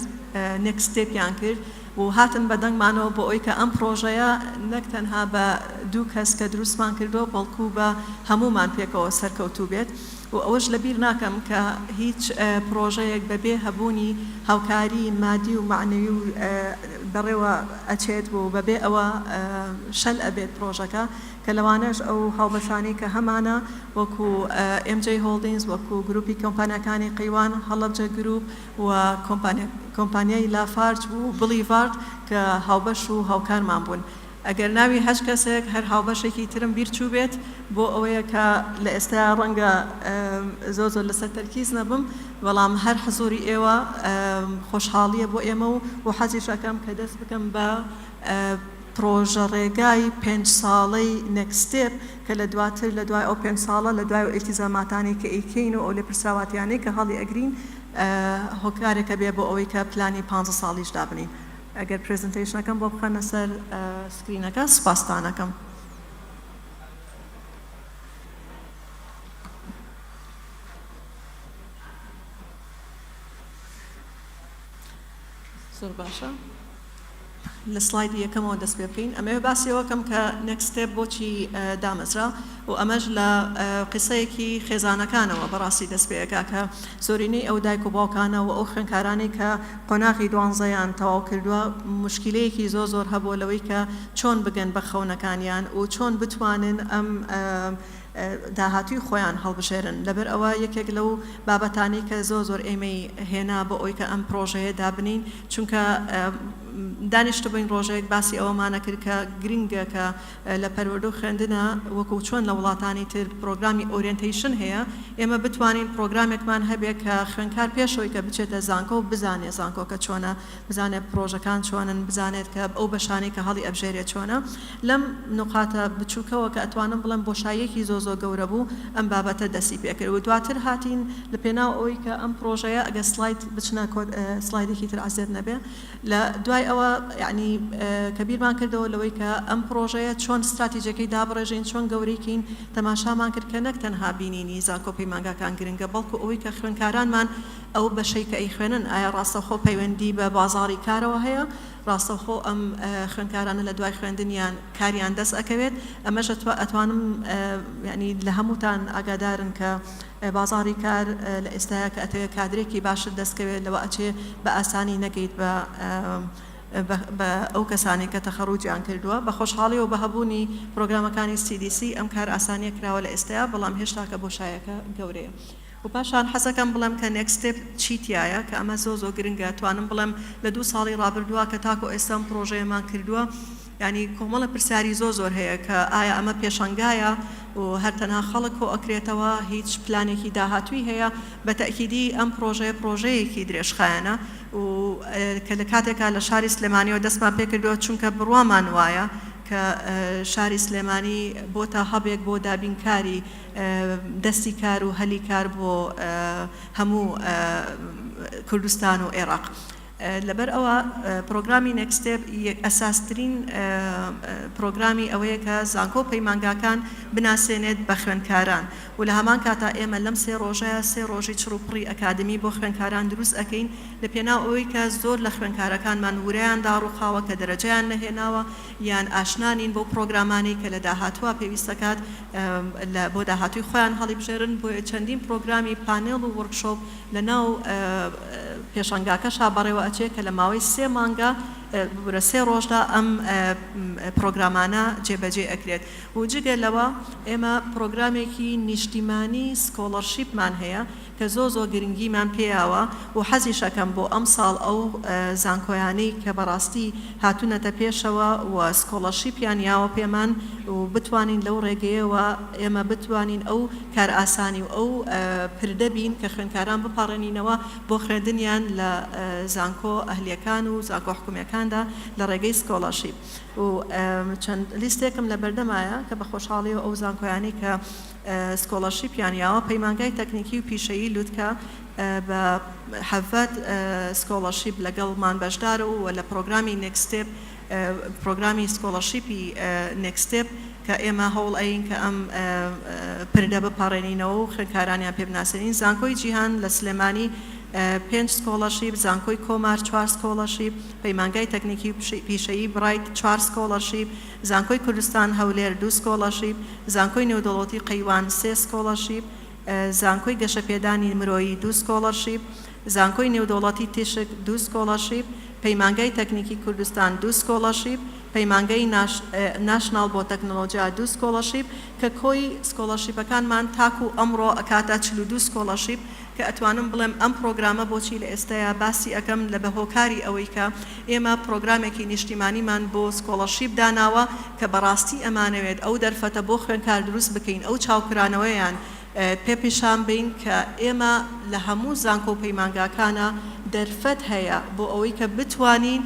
Next Step یان کرد و هاتن بە دەنگمانەوە بۆ ئەوەی کە ئەم پڕۆژەیە نەک تەنها بە دوو کەس کە دروستمان کردووە بەڵکو بە هەموومان پێکەوە سەرکەوتوو بێت و ئەوەش لە بیر ناکەم کە هیچ پڕۆژەیەک بە بێ هەبوونی هاوکاری مادی و مەعنەوی و بەڕێوە ئەچێت و بە بێ ئەوە شەل ئەبێت پڕۆژەکە کە لەوانەش ئەو هاوبەشانەی کە هەمانە وەکو MJ Holdings وەکو گروپی کۆمپانیاکانی قەیوان هەڵەبجە گروپ و کۆمپانیای لافارج و بڵیڤارد کە هاوبەش و هاوکارمان بوون. ئەگەر ناوی هەچ کەسێک، هەر هاوبەشێکی ترم بیر چووبێت، بۆ ئەوەیە کە لە ئێستایا ڕەنگە زۆر زۆر لەسەر تەرکیز نەبم، بەڵام هەر حزووری ئێوە خۆشحاڵییە بۆ ئێمە و حەزیش ئەکەم کە دەست بکەم بە پڕۆژە ڕێگای پێنج ساڵەی Next Step کە لە دواتر لە دوای ئەو پێنج ساڵە لە دوای ئەو ئیلتیزاماتانەی کە ئەیکەین و ئەو لێپرسراواتیانەی کە هەڵی ئەگرین هۆکارێکە بێ بۆ ئەوەی کە پلانی پانزە ساڵیش دابنێین. ئەگەر presentation ەکەم بۆ بخەنە سەر screen ەکە سوپاستان ئەکەم. زۆر باشە. لە سڵایدی یەکەمەوە دەست پێ بکەین ئەمەوێ باسی ئەوە کەم کە Next Step بۆچی دامەزرا و ئەمەش لە قیسەیەکی خێزانەکانەوە بەڕاستی دەست پێ ئەکا کە زۆرینەی ئەو دایک و باوکانە و ئەو خوێندکارانەی کە قۆناغی دوانزەیان تەواو کردووە موشکیلەیەکی زۆر زۆر هەبووە لەوەی کە چۆن بگەن بە خەونەکانیان و چۆن بتوانن ئەم داهاتووی خۆیان هەڵبژێرن، لەبەر ئەوە یەکێک لەو بابەتانەی کە زۆر زۆر ئێمەی هێنا بۆ ئەوەی کە ئەم پڕۆژەیە دابنێین، چونکە دانیشتبووین ڕۆژێک باسی ئەوەمانە کرد کە گرنگە کە لە پەروەردە و خوێندنا وەکو چۆن لە وڵاتانی تر پڕۆگرامی orientation هەیە، ئێمە بتوانین پڕۆگرامێکمان هەبێ کە خوێندکار پێش ئەوەی کە بچێتە زانکۆ بزانێ زانکۆکە چۆنە، بزانێت پڕۆژەکان چۆنن، بزانێت کە ئەو بەشانەی کە هەڵی ئەبژێرێ چۆنە. لەم نوقاتە بچووکەوە کە ئەتوانم بڵێم بۆشاییەکی زۆر زۆر گەورە بوو ئەم بابەتە دەستی پێکرد و دواتر هاتین لە پێناو ئەوەی کە ئەم پڕۆژەیە ئەگەر سڵاید بچنە کۆت سڵایدێکی تر عەزێت نەبێ لە دوای ئەوە یەعنی کە بیرمان کردەوە لەوەی کە ئەم پڕۆژەیە چۆن ستراتیجەکەی دابڕێژین چۆن گەورەی کەین تەماشامان کرد کە نەک تەنها بینینی زانکۆ پەیمانگاکان گرنگە بەڵکو ئەوەی کە خوێندکارانمان ئەو بەشەی کە ئەیخوێنن ئایا ڕاستەوخۆ پەیوەندی بە بازاڕی کارەوە هەیە؟ ڕاستەوخۆ ئەم خوێندکارانە لە دوای خوێندنیان کاریان دەست ئەکەوێت؟ ئەمەش ئەتوانم یانی لە هەمووتان ئاگادارن کە بازاڕی کار لە ئێستایا کە ئەتەوێت کادرێکی باشت دەست کەوێت لەوە ئەچێ بە ئاسانی نەگەیت بە بە ئەو کەسانەی کە تەخەڕوجیان کردووە. بە خۆشحاڵیەوە بە هەبوونی پرۆگرامەکانی CDC ئەم کار ئاسانیە کراوە لە ئێستایا بەڵام هێشتاکە بۆشایەکە گەورەیە. و پاشان حەزەکەم بڵێم کە Next Step چی تیایە کە ئەمە زۆر زۆر گرنگە توانم بڵێم لە دوو ساڵی ڕابردووە کە تاکۆ ئێستا ئەم پڕۆژەیەمان کردووە. یانی کۆمەڵە پرسیاری زۆر زۆر هەیە کە ئایا ئەمە پێشانگایە و هەر تەنها خەڵک کۆ ئەکرێتەوە هیچ پلانێکی داهاتووی هەیە؟ بە تەئکیدی ئەم پڕۆژەیە پڕۆژەیەکی درێژخایەنە و کە لە کاتێکا لە شاری سلێمانیەوە دەستمان پێکردووە چونکە بڕوامان وایە کە شاری سلێمانی بۆتە hub ێک بۆ دابینکاری دەستی کار و هەلی کار بۆ هەموو کوردستان و ئێراق. لەبەر ئەوە پرۆگرامی Next Step ئەساسترین پرۆگرامی ئەوەیە کە زانکۆ و پەیمانگاکان بناسێنێت بە خوێندکاران و لە هەمان کاتا ئێمە لەم سێ ڕۆژەیا سێ ڕۆژی چڕ و پڕی ئەکادمی بۆ خوێندکاران دروست ئەکەین لە پێناو ئەوەی کە زۆر لە خوێندکارەکانمان ورەیان داڕوخاوە کە دەرەجەیان نەهێناوە یان ئاشنا نین بەو پرۆگرامانەی کە لە داهاتووا پێویست دەکات لە بۆ داهاتووی خۆیان هەڵیبژێرن بۆیە چەندین پرۆگرامی پانێڵ و workshop لە ناو پێشانگاکەشا بەڕێوە ئەچێ کە لە ماوەی سێ مانگا ببورە سێ ڕۆژدا ئەم پرۆگرامانە جێبەجێ ئەکرێت و جگە لەوە ئێمە پرۆگرامێکی نیشتیمانی scholarship مان هەیە کە زۆر زۆر گرنگیمان پێیاوە و حەزیش ئەکەم بۆ ئەمساڵ ئەو زانکۆیانەی کە بەڕاستی هاتوونەتە پێشەوە و scholarship یان یاوە پێمان و بتوانین لەو ڕێگەیەوە ئێمە بتوانین ئەو کارئاسانی و ئەو پردە بین کە خوێندکاران بپاڕێنینەوە بۆ خوێندنیان لە زانکۆ ئەهلیەکان و زانکۆ حکومیەکاندا لە ڕێگەی scholarship و چەند لیستێکم لە بەردەمایە کە بە خۆشحاڵیەوە ئەو زانکۆیانەی کە scholarship یان یاوە پەیمانگای تەکنیکی و پیشەیی لوتکە بە 17 scholarship لەگەڵمان بەشدارە و لە پرۆگرامی Next Step پرۆگرامی scholarship ی Next Step کە ئێمە هەوڵ ئەین کە ئەم پردە بپەڕێنینەوە و خوێندکارانیان پێ بناسێنین. زانکۆی جیهان لە سلێمانی پێنج scholarship، زانکۆی کۆمار چوار scholarship، پەیمانگای تەکنیکی و پیشەیی بڕایت چوار scholarship، زانکۆی کوردستان هەولێر دوو scholarship، زانکۆی نێودەوڵەتی قەیوان سێ scholarship، زانکۆی گەشەپێدانی مرۆیی دوو scholarship، زانکۆی نێودەوڵەتی تیشک دوو scholarship، پەیمانگای تەکنیکی کوردستان دوو scholarship، پەیمانگەی ناشناڵ بۆ تەکنۆلۆجیا دوو scholarship، کە کۆی scholarship ەکانمان تاکو ئەمڕۆ ئەکاتە 42 scholarship، کە ئەتوانم بڵێم ئەم پڕۆگرامە بۆچی لە ئێستەیا باسی ئەکەم لە بە هۆکاری ئەوەی کە ئێمە پڕۆگرامێکی نیشتیمانیمان بۆ scholarship داناوە کە بەڕاستی ئەمانەوێت ئەو دەرفەتە بۆ خوێندکار دروست بکەین ئەو چاوکرانەوەیان پێ پیشان بەین کە ئێمە لە هەموو زانکۆ و پەیمانگاکانا دەرفەت هەیە بۆ ئەوەی کە بتوانین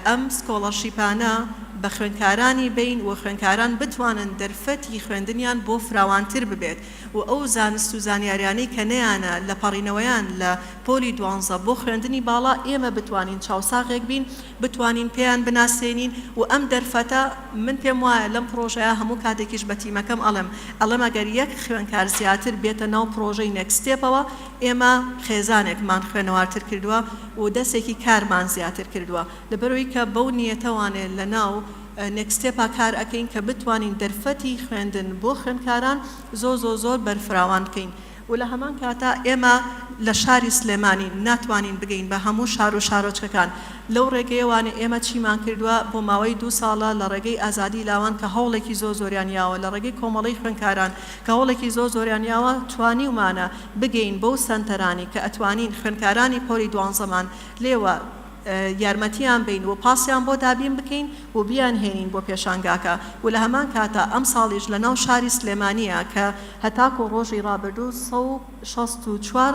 ئەم scholarship انە بە خوێندکارانی بەین و خوێندکاران بتوانن دەرفەتی خوێندنیان بۆ فراوانتر ببێت و ئەو زانست و زانیاریانەی کە نیانە لە پەڕینەوەیان لە پۆلی دوانزە بۆ خوێندنی باڵا ئێمە بتوانین چاوساغێک بین بتوانین پێیان بناسێنین و ئەم دەرفەتە من پێم وایە لەم پڕۆژەیە هەموو کاتێکیش بە تیمەکەم ئەڵێم ئەڵێم ئەگەر یەک خوێندکار زیاتر بێتە ناو پڕۆژەی Next Step ەوە ئێمە خێزانێکمان خوێنەوارتر کردووە و دەستێکی کارمان زیاتر کردووە لەبەرئەوەی کە بەو نیەتەوانێ لە ناو Next Step ا کار ئەکەین کە بتوانین دەرفەتی خوێندن بۆ خوێندکاران زۆر زۆر زۆر بەرفراوان بکەین. و لە هەمان کاتا ئێمە لە شاری سلێمانی ناتوانین بگەین بە هەموو شار و شارۆچکەکان، لەو ڕێگەیەوانە ئێمە چیمان کردووە بۆ ماوەی دوو ساڵە لە ڕێگەی ئازادی لاوان کە هەوڵێکی زۆر زۆریان یاوە لە ڕێگەی کۆمەڵەی خوێندکاران کە هەوڵێکی زۆر زۆریان یاوە توانیومانە بگەین بەو سەنتەرانی کە ئەتوانین خوێندکارانی پۆلی دوانزەمان لێوە یارمەتیان بەین و پاسیان بۆ دابین بکەین و بیانهێنین بۆ پێشانگاکە و لە هەمان کاتا ئەمساڵیش لە ناو شاری سلێمانیە کە هەتاکو ڕۆژی ڕابردوو 164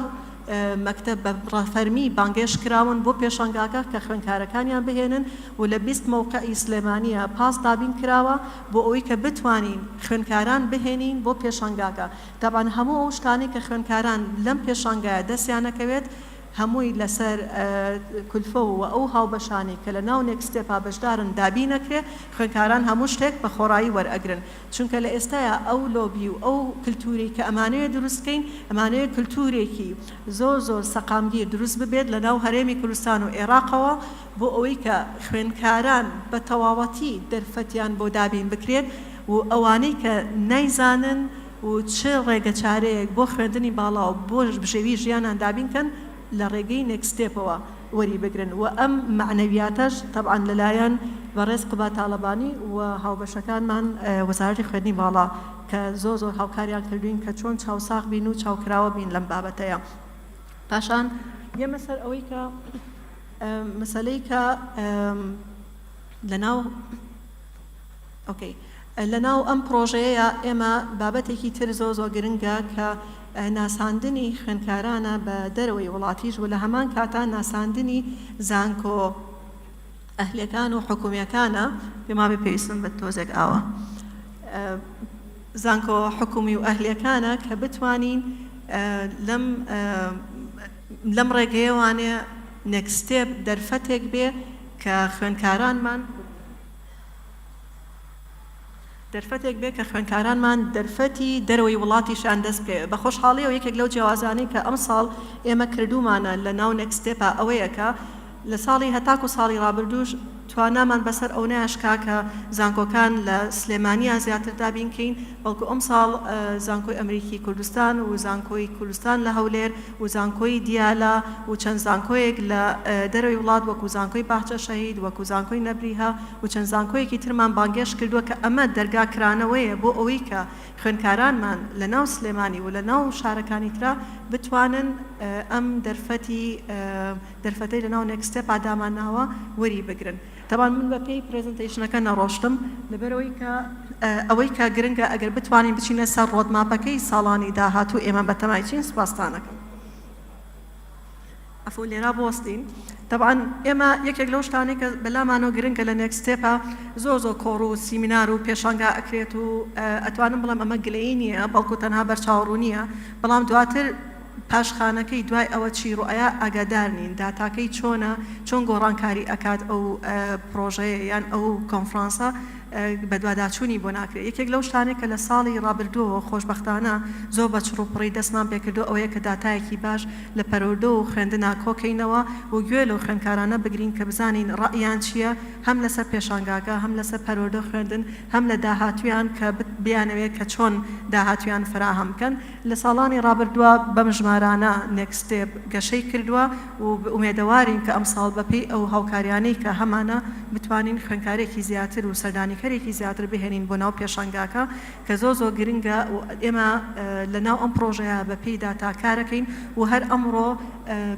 مەکتەب بە فەرمی بانگێشت کراون بۆ پێشانگاکە کە خوێندکارەکانیان بهێنن و لە 20 مەوقعی سلێمانیە پاس دابین کراوە بۆ ئەوەی کە بتوانین خوێندکاران بهێنین بۆ پێشانگاکە تەبعەن هەموو ئەو شتانەی کە خوێندکاران لەم پێشانگایە دەستیانەکەوێت هەمووی لەسەر کولفە و ئەو هاوبەشانەی کە لە ناو Next Step ا بەشدارن دابین ئەکرێ، خوێندکاران هەموو شتێک بە خۆڕایی وەرئەگرن، چونکە لە ئێستایا ئەو لۆبی و ئەو کلتورەی کە ئەمانەوێ دروست بکەین، ئەمانەوێ کلتورێکی زۆر زۆر سەقامگیر دروست ببێت لە ناو هەرێمی کوردستان و ئێراقەوە بۆ ئەوەی کە خوێندکاران بە تەواوەتی دەرفەتیان بۆ دابین بکرێت و ئەوانەی کە نایزانن و چ ڕێگەچارەیەک بۆ خوێندنی باڵا و بۆ بژێوی ژیانان دابین کەن لە ڕێگەی Next Step ەوە وەری بگرن و ئەم مەعنەویاتەش تەبعەن لەلایەن بەڕێز قوباد تاڵەبانی و هاوبەشەکانمان وەزارەتی خوێندنی باڵا کە زۆر زۆر هاوکاریان کردوین کە چۆن چاوساغ بین و چاوکراوە بین لەم بابەتەیە. پاشان یەمە سەر ئەوەی کە مەسەلەی کە لەناو. Okay لەناو ئەم پڕۆژەیەیا ئێمە بابەتێکی تر زۆر زۆر گرنگە کە ناساندنی خوێندکارانە بە دەرەوەی وڵاتیش و لە هەمان کاتا ناساندنی زانکۆ ئەهلیەکان و حکومیەکانە پێم وابێ پێویستم بە تۆزێک ئاوە زانکۆ حکومی و ئەهلیەکانە کە بتوانین لەم لەم ڕێگەیەوانێ NextStep دەرفەتێک بێ کە خوێندکارانمان دەرفەتێک بێ کە خوێندکارانمان دەرفەتی دەرەوەی وڵاتیشیان دەست بکەوێ. بە خۆشحاڵیەوە یەکێک لەو جیاوازانەی کە ئەمساڵ ئێمە کردوومانە لە ناو NextStep ا ئەوەیە کە لە ساڵی هەتاکو ساڵی ڕابردووش توانامان بەسەر ئەونەیا شکا کە زانکۆکان لە سلێمانیا زیاتر دابین کەین بەڵکو ئەمساڵ زانکۆی ئەمریکی کوردستان و زانکۆی کوردستان لە هەولێر و زانکۆی دیالە و چەند زانکۆیەک لە دەرەوەی وڵات وەکو زانکۆی باخچە شەهید وەکو زانکۆی نەبریهە و چەند زانکۆیەکی ترمان بانگێشت کردووە کە ئەمە دەرگا کرانەوەیە بۆ ئەوەی کە خوێندکارانمان لە ناو سلێمانی و لە ناو شارەکانی ترا بتوانن ئەم دەرفەتی دەرفەتەی لە ناو NextStep ا دامانناوە وەری بگرن. تەبعەن من بە پێی presentation ەکە نەڕۆشتم لەبەرئەوەی کە ئەوەی کە گرنگە ئەگەر بتوانین بچینە سەر roadmap ەکەی ساڵانی داهاتوو ئێمە بەتەمای چین سوپاستان ئەکەم. عەفو لێرا بوەستین تەبعەن ئێمە یەکێک لەو شتانەی کە بەلامانەوە گرنگە لە NextStep ا زۆر زۆر کۆڕ و سیمینار و پێشانگا ئەکرێت و ئەتوانم بڵێم ئەمە گلەیی نییە بەڵکو تەنها بەرچاوڕوونییە بەڵام دواتر پاشخانەکەی دوای ئەوە چی ڕوئەیا ئاگادار نین داتاکەی چۆنە چۆن گۆڕانکاری ئەکات ئەو پڕۆژەیە یان ئەو کۆنفرانسە بەدواداچوونی بۆ ناکرێت یەکێک لەو شتانەی کە لە ساڵی ڕابردووەوە خۆشبەختانە زۆر بە چڕوپڕی دەستمان پێکردووە ئەوەیە کە داتایەکی باش لە پەروەردە و خوێندنا کۆکەینەوە و گوێ لەو خوێندکارانە بگرین کە بزانین ڕەئیان چییە هەم لەسەر پێشانگاکە هەم لەسەر پەروەردە و خوێندن هەم لە داهاتوویان کە بیانەوێت کە چۆن داهاتوویان فەراهەم بکەن. لە ساڵانی ڕابردووە بەم ژمارانە NextStep گەشەی کردووە و ئومێدەوارین کە ئەمساڵ بەپێی ئەو هاوکاریانەی کە هەمانە بتوانین خوێندکارێکی زیاتر و سەردانیکەرێکی زیاتر بهێنین بۆ ناو پێشانگاکە کە زۆر زۆر گرنگە و ئێمە لە ناو ئەم پڕۆژەیە بە پێی داتا کارەکەین و هەر ئەمڕۆ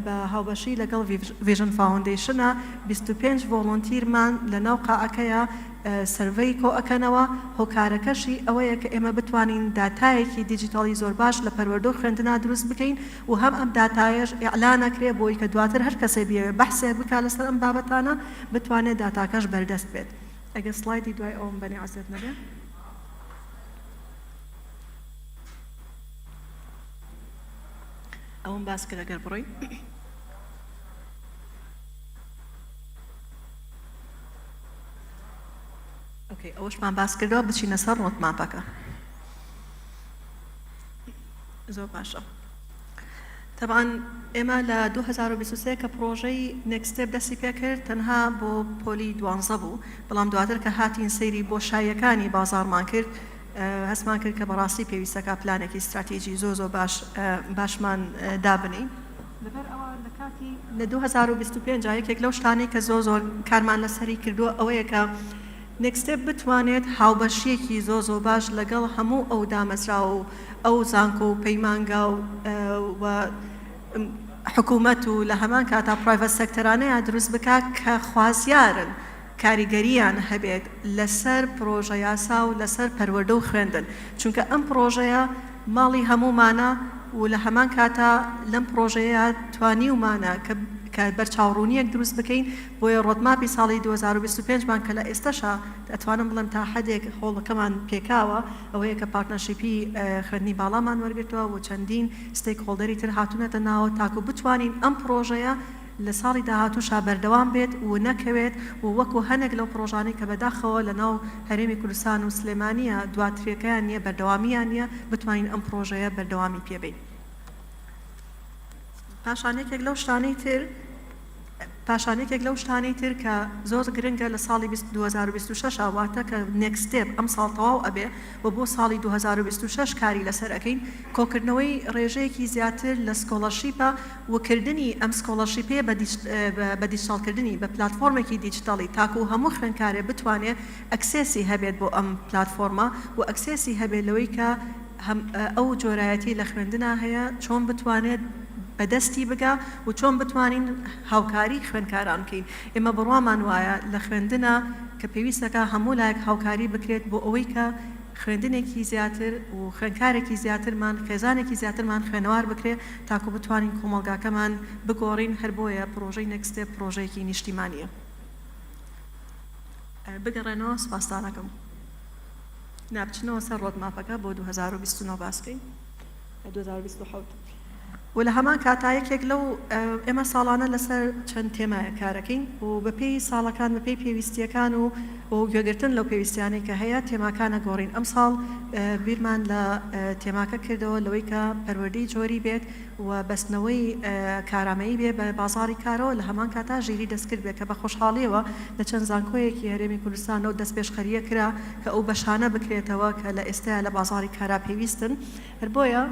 بە هاوبەشی لەگەڵ Vision Foundation ە 25 volunteer مان لە ناو قاعەکەیە survey کۆئەکەنەوە، هۆکارەکەشی ئەوەیە کە ئێمە بتوانین داتایەکی دیجیتاڵی زۆر باش لە پەروەردە و خوێندنا دروست بکەین و هەم ئەم داتایەش ئیعلان ئەکرێ بۆی کە دواتر هەر کەسێ بیەوێ بەحسێک بکا لەسەر ئەم بابەتانە بتوانێ داتاکەش بەردەست بێت. ئەگەر سڵایدی دوای ئەوەم بەنێ عەزێت نەبێ. ئەوەم باس کرد ئەگەر بڕۆین. Okay ئەوەشمان باس کردەوە بچینە سەر roadmap ەکە زۆر باشە تەبعەن ئێمە لە 2023 کە پرۆژەی NextStep دەستی پێکرد تەنها بۆ پۆلی دوانزە بوو بەڵام دواتر کە هاتین سەیری بۆشاییەکانی بازاڕمان کرد هەستمان کرد کە بەڕاستی پێویستەکە پلانێکی ستراتیجی زۆر زۆر باش باشمان دابنین لەبەر ئەوە لە کاتی لە 2025 یەکێک لەو شتانەی کە زۆر زۆر کارمان لەسەری کردووە ئەوەیە کە NextStep بتوانێت هاوبەشییەکی زۆر زۆر باش لەگەڵ هەموو ئەو دامەزراوە و ئەو زانکۆ و پەیمانگا و حکوومەت و لە هەمان کاتا private sector انەیان دروست بکات کە خوازیارن کاریگەرییان هەبێت لەسەر پرۆژە یاسا و لەسەر پەروەردە و خوێندن چونکە ئەم پرۆژەیە ماڵی هەموومانە و لە هەمان کاتا لەم پرۆژەیە توانیومانە کە کە بەرچاوڕوونییەک دروست بکەین بۆیە roadmap ی ساڵی 2025 مان کە لە ئێستەشا ئەتوانم بڵێم تا حەدێک هۆڵەکەمان پێکاوە ئەوەیە کە partnership ی خوێندنی باڵامان وەرگرتووە و چەندین stakeholder ی تر هاتوونەتە ناوە تاکو بتوانین ئەم پرۆژەیە لە ساڵی داهاتووشا بەردەوام بێت و نەکەوێت و وەکو هەنێک لەو پڕۆژانەی کە بەداخەوە لە ناو هەرێمی کوردستان و سلێمانییە دواترەکەیان نییە بەردەوامییان نییە بتوانین ئەم پڕۆژەیە بەردەوامی پێ بەین. پاشان یەکێک لەو شتانەی تر پاشان یەکێک لەو شتانەی تر کە زۆر گرنگە لە ساڵی 2026 واتە کە NextStep ئەم ساڵ تەواو ئەبێ و بۆ ساڵی 2026 کاری لەسەر ئەکەین کۆکردنەوەی ڕێژەیەکی زیاتر لە scholarship ە و کردنی ئەم scholarship ەیە بە دیجیتاڵکردنی بە پلاتفۆرمێکی دیجیتاڵی تاکو هەموو خوێندکارێ بتوانێ access ی هەبێت بۆ ئەم پلاتفۆرمە و access ی هەبێت لەوەی کە ئەو جۆرایەتی لە خوێندنا هەیە چۆن بتوانێت. بەدەستی بگا و چۆن بتوانین هاوکاری خوێندکاران بکەین. ئێمە بڕوامان وایە لە خوێندنا کە پێویستەکا هەموو لایەک هاوکاری بکرێت بۆ ئەوەی کە خوێندنێکی زیاتر و خوێندکارێکی زیاترمان، خێزانێکی زیاترمان خوێنەوار بکرێ تاکو بتوانین کۆمەڵگاکەمان بگۆڕین، هەر بۆیە پڕۆژەی Next Step پڕۆژەیەکی نیشتیمانییە. بگەڕێنەوە سوپاستان ئەکەم. نا بچنەوە سەر roadmap ەکە بۆ 2029 باس بکەین. 2027 و لە هەمان کاتا یەکێک لەو ئێمە ساڵانە لەسەر چەند تێمایەک کارەکەین و بەپێی ساڵەکان بەپێی پێویستیەکان و و گوێگرتن لەو پێویستیانەی کە هەیە تێماکان ئەگۆڕین ئەمساڵ بیرمان لە تێماکە کردەوە لەوەی کە پەروەردەی جۆری بێت و بەستنەوەی کارامەیی بێ بە بازاڕی کارەوە لە هەمان کاتا ژیری دەستکرد بێ کە بە خۆشحاڵیەوە لە چەند زانکۆیەکی هەرێمی کوردستانەوە دەستپێشخەرییە کرا کە ئەو بەشانە بکرێتەوە کە لە ئێستایا لە بازاڕی کارا پێویستن. هەر بۆیە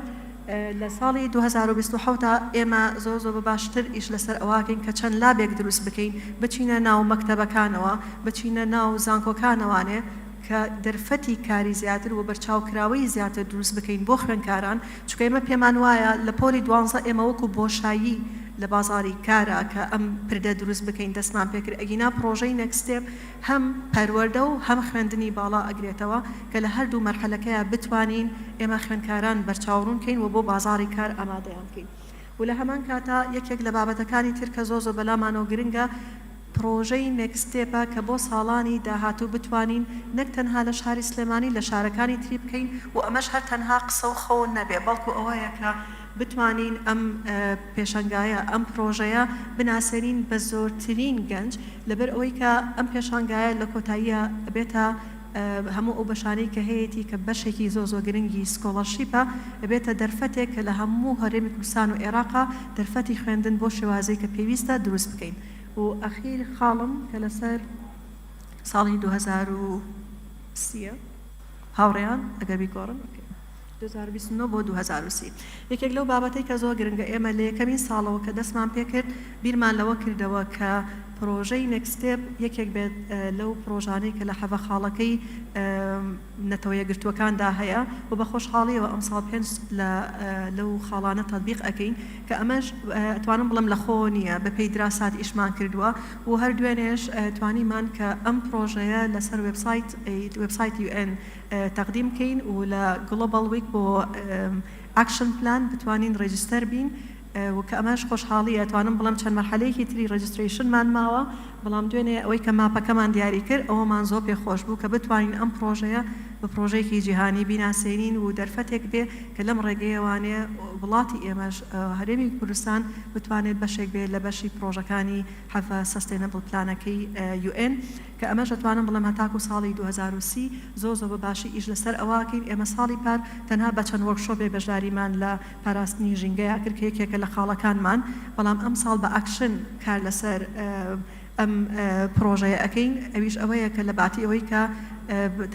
لە ساڵی 2027 دا ئێمە زۆر زۆر بە باشتر ئیش لەسەر ئەوەکەین کە چەند lab ێک دروست بکەین، بچینە ناو مەکتەبەکانەوە، بچینە ناو زانکۆکانەوانێ کە دەرفەتی کاری زیاتر و بەرچاوکراوەیی زیاتر دروست بکەین بۆ خوێندکاران، چونکە ئێمە پێمان وایە لە پۆلی دوانزە ئێمە وەکو بۆشایی لە بازاڕی کارا کە ئەم پردە دروست بکەین دەستمان پێکرد، ئەگینا پڕۆژەی Next Step هەم پەروەردە و هەم خوێندنی باڵا ئەگرێتەوە کە لە هەردوو مەرحەلەکەیا بتوانین ئێمە خوێندکاران بەرچاوڕوون کەین و بۆ بازاڕی کار ئامادەیان بکەین و لە هەمان کاتا یەکێک لە بابەتەکانی تر کە زۆر زۆر بەلامانەوە گرنگە پڕۆژەی Next Step ە کە بۆ ساڵانی داهاتوو بتوانین نەک تەنها لە شاری سلێمانی لە شارەکانی تری بکەین و ئەمەش هەر تەنها قسە و خەون نەبێ بەڵکو ئەوەیە کە بتوانین ئەم پێشەنگایە ئەم پڕۆژەیە بناسێنین بە زۆرترین گەنج لەبەر ئەوەی کە ئەم پێشانگایە لە کۆتاییا ئەبێتە هەموو ئەو بەشانەی کە هەیەتی کە بەشێکی زۆر زۆر گرنگی scholarship ە ئەبێتە دەرفەتێک کە لە هەموو هەرێمی کوردستان و ئێراقا دەرفەتی خوێندن بۆ شێوازەی کە پێویستە دروست بکەین و ئەخیر خاڵم کە لەسەر ساڵی 2030 ە. هاوڕێیان ئەگەر بیگۆڕن okay. 2029 بۆ 2030 یەکێک لەو بابەتەی کە زۆر گرنگە ئێمە لە یەکەمین ساڵەوە کە دەستمان پێکرد بیرمان لەوە کردەوە کە پرۆژەی Next Step یەکێک بێت لەو پرۆژانەی کە لە حەڤە خاڵەکەی نەتەوە یەکگرتووەکاندا هەیە و بە خۆشحاڵیەوە ئەمساڵ پێنج لە لەو خاڵانە تەتبیق ئەکەین کە ئەمەش ئەتوانم بڵێم لە خۆوە نییە بەپێی دراسات ئیشمان کردووە و هەر دوێنێش توانیمان کە ئەم پرۆژەیە لەسەر وێبسایت وێبسایتی UN تەقدیم بکەین و لە Global Week بۆ Action Plan بتوانین register بین و کە ئەمەش خۆشحاڵیە توانم بڵێم چەند مەرحەلەیەکی تری registration مان ماوە بەڵام دوێنێ ئەوەی کە ماپەکەمان دیاری کرد ئەوەمان زۆر پێ خۆش بوو کە بتوانین ئەم پرۆژەیە بە پرۆژەیەکی جیهانی بیناسێنین و دەرفەتێک بێ کە لەم ڕێگەیەوانێ وڵاتی ئێمەش هەرێمی کوردستان بتوانێت بەشێک بێ لە بەشی پرۆژەکانی حەڤە sustainable plan ەکەی UN کە ئەمەش ئەتوانم بڵێم هەتاکو ساڵی 2030 زۆر زۆر بە باشی ئیش لەسەر ئەوە ئەکەین ئێمە ساڵی پار تەنها بە چەند workshop ێک بەشداریمان لە پاراستنی ژینگەیا کرد کە یەکێکە لە خاڵەکانمان بەڵام ئەمساڵ بە ئاکشن کار لەسەر ئەم پڕۆژەیە ئەکەین ئەویش ئەوەیە کە لە باتی ئەوەی کە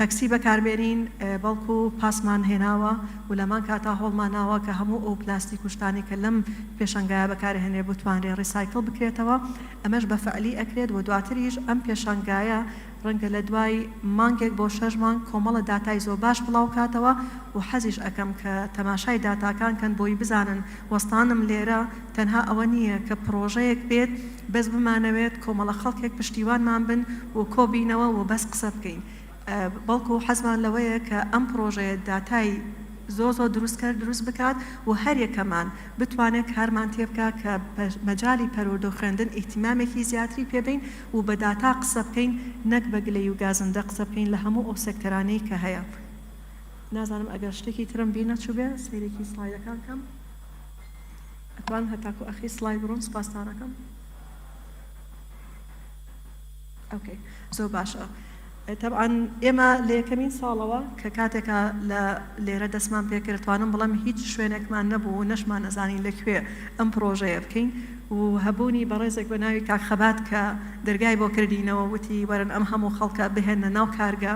تەکسی بەکاربێنین بەڵکو پاسمان هێناوە و لەمان کاتا هۆڵمان ناوە کە هەموو ئەو پلاستیک و شتانەی کە لەم پێشانگایە بەکارهێنرێ بتوانرێ recycle بکرێتەوە ئەمەش بە فعلی ئەکرێت و دواتریش ئەم پێشانگایە ڕەنگە لە دوای مانگێک بۆ شەش مانگ کۆمەڵە داتای زۆر باش بڵاو کاتەوە و حەزیش ئەکەم کە تەماشای داتاکان کەن بۆی بزانن وەستانم لێرە تەنها ئەوە نییە کە پڕۆژەیەک بێت بەس بمانەوێت کۆمەڵە خەڵکێک پشتیوانمان بن و کۆبینەوە و بەس قسە بکەین بەڵکو حەزمان لەوەیە کە ئەم پڕۆژەیە داتای زۆر زۆر دروستکەر دروست بکات و هەریەکەمان بتوانێت کارمان تێبکا کە مەجالی پەروەردە و خوێندن ئیهتیمامێکی زیاتری پێبەین و بە داتا قسە بکەین نەک بە گلەی و گازندە قسە بکەین لە هەموو ئەو سێکتەرانەی کە هەیە. نازانم ئەگەر شتێکی ترم بیر نەچووبێ سەیرێکی سڵایدەکان کەم. ئەتوانم هەتاکو ئەخیر سڵاید بڕۆم سوپاستان ئەکەم. okay زۆر باشە تەبعەن ئێمە لە یەکەمین ساڵەوە کە کاتێکا لە لێرە دەستمان پێکرد توانم بڵێم هیچ شوێنێکمان نەبوو و نەشمان ئەزانی لە کوێ ئەم پڕۆژەیە بکەین و هەبوونی بەڕێزێک بە ناوی کاک خەبات کە دەرگای بۆ کردینەوە وتی وەرن ئەم هەموو خەڵکە بهێننە ناو کارگە.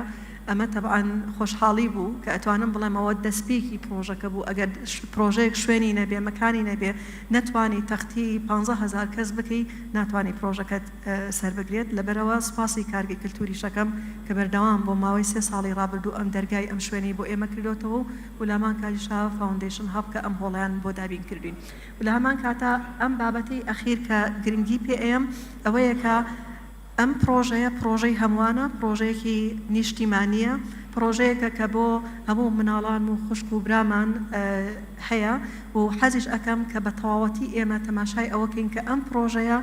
ئەمە تەبعەن خۆشحاڵی بوو کە ئەتوانم بڵێم ئەوە دەستپێکی پڕۆژەکە بوو ئەگەر پڕۆژەیەک شوێنی نەبێ مەکانی نەبێ نەتوانی تەختیەی 15 هەزار کەس بکەی ناتوانی پڕۆژەکەت سەربگرێت لەبەرئەوە سوپاسی کارگەی کلتوریش ئەکەم کە بەردەوام بۆ ماوەی سێ ساڵی ڕابردوو ئەم دەرگای ئەم شوێنەی بۆ ئێمە کردۆتەوە و لەهەمان کاتیشا Foundation Hub کە ئەم هۆڵەیان بۆ دابین کردوین و لەهەمان کاتا ئەم بابەتەی ئەخیر کە گرنگی پێ ئەیەم ئەوەیە کە ئەم پڕۆژەیە پڕۆژەی هەمووانە، پڕۆژەیەکی نیشتیمانییە، پڕۆژەیەکە کە بۆ هەموو مناڵان و خوشک و برامان هەیە و حەزیش ئەکەم کە بە تەواوەتی ئێمە تەماشای ئەوە کەین کە ئەم پڕۆژەیە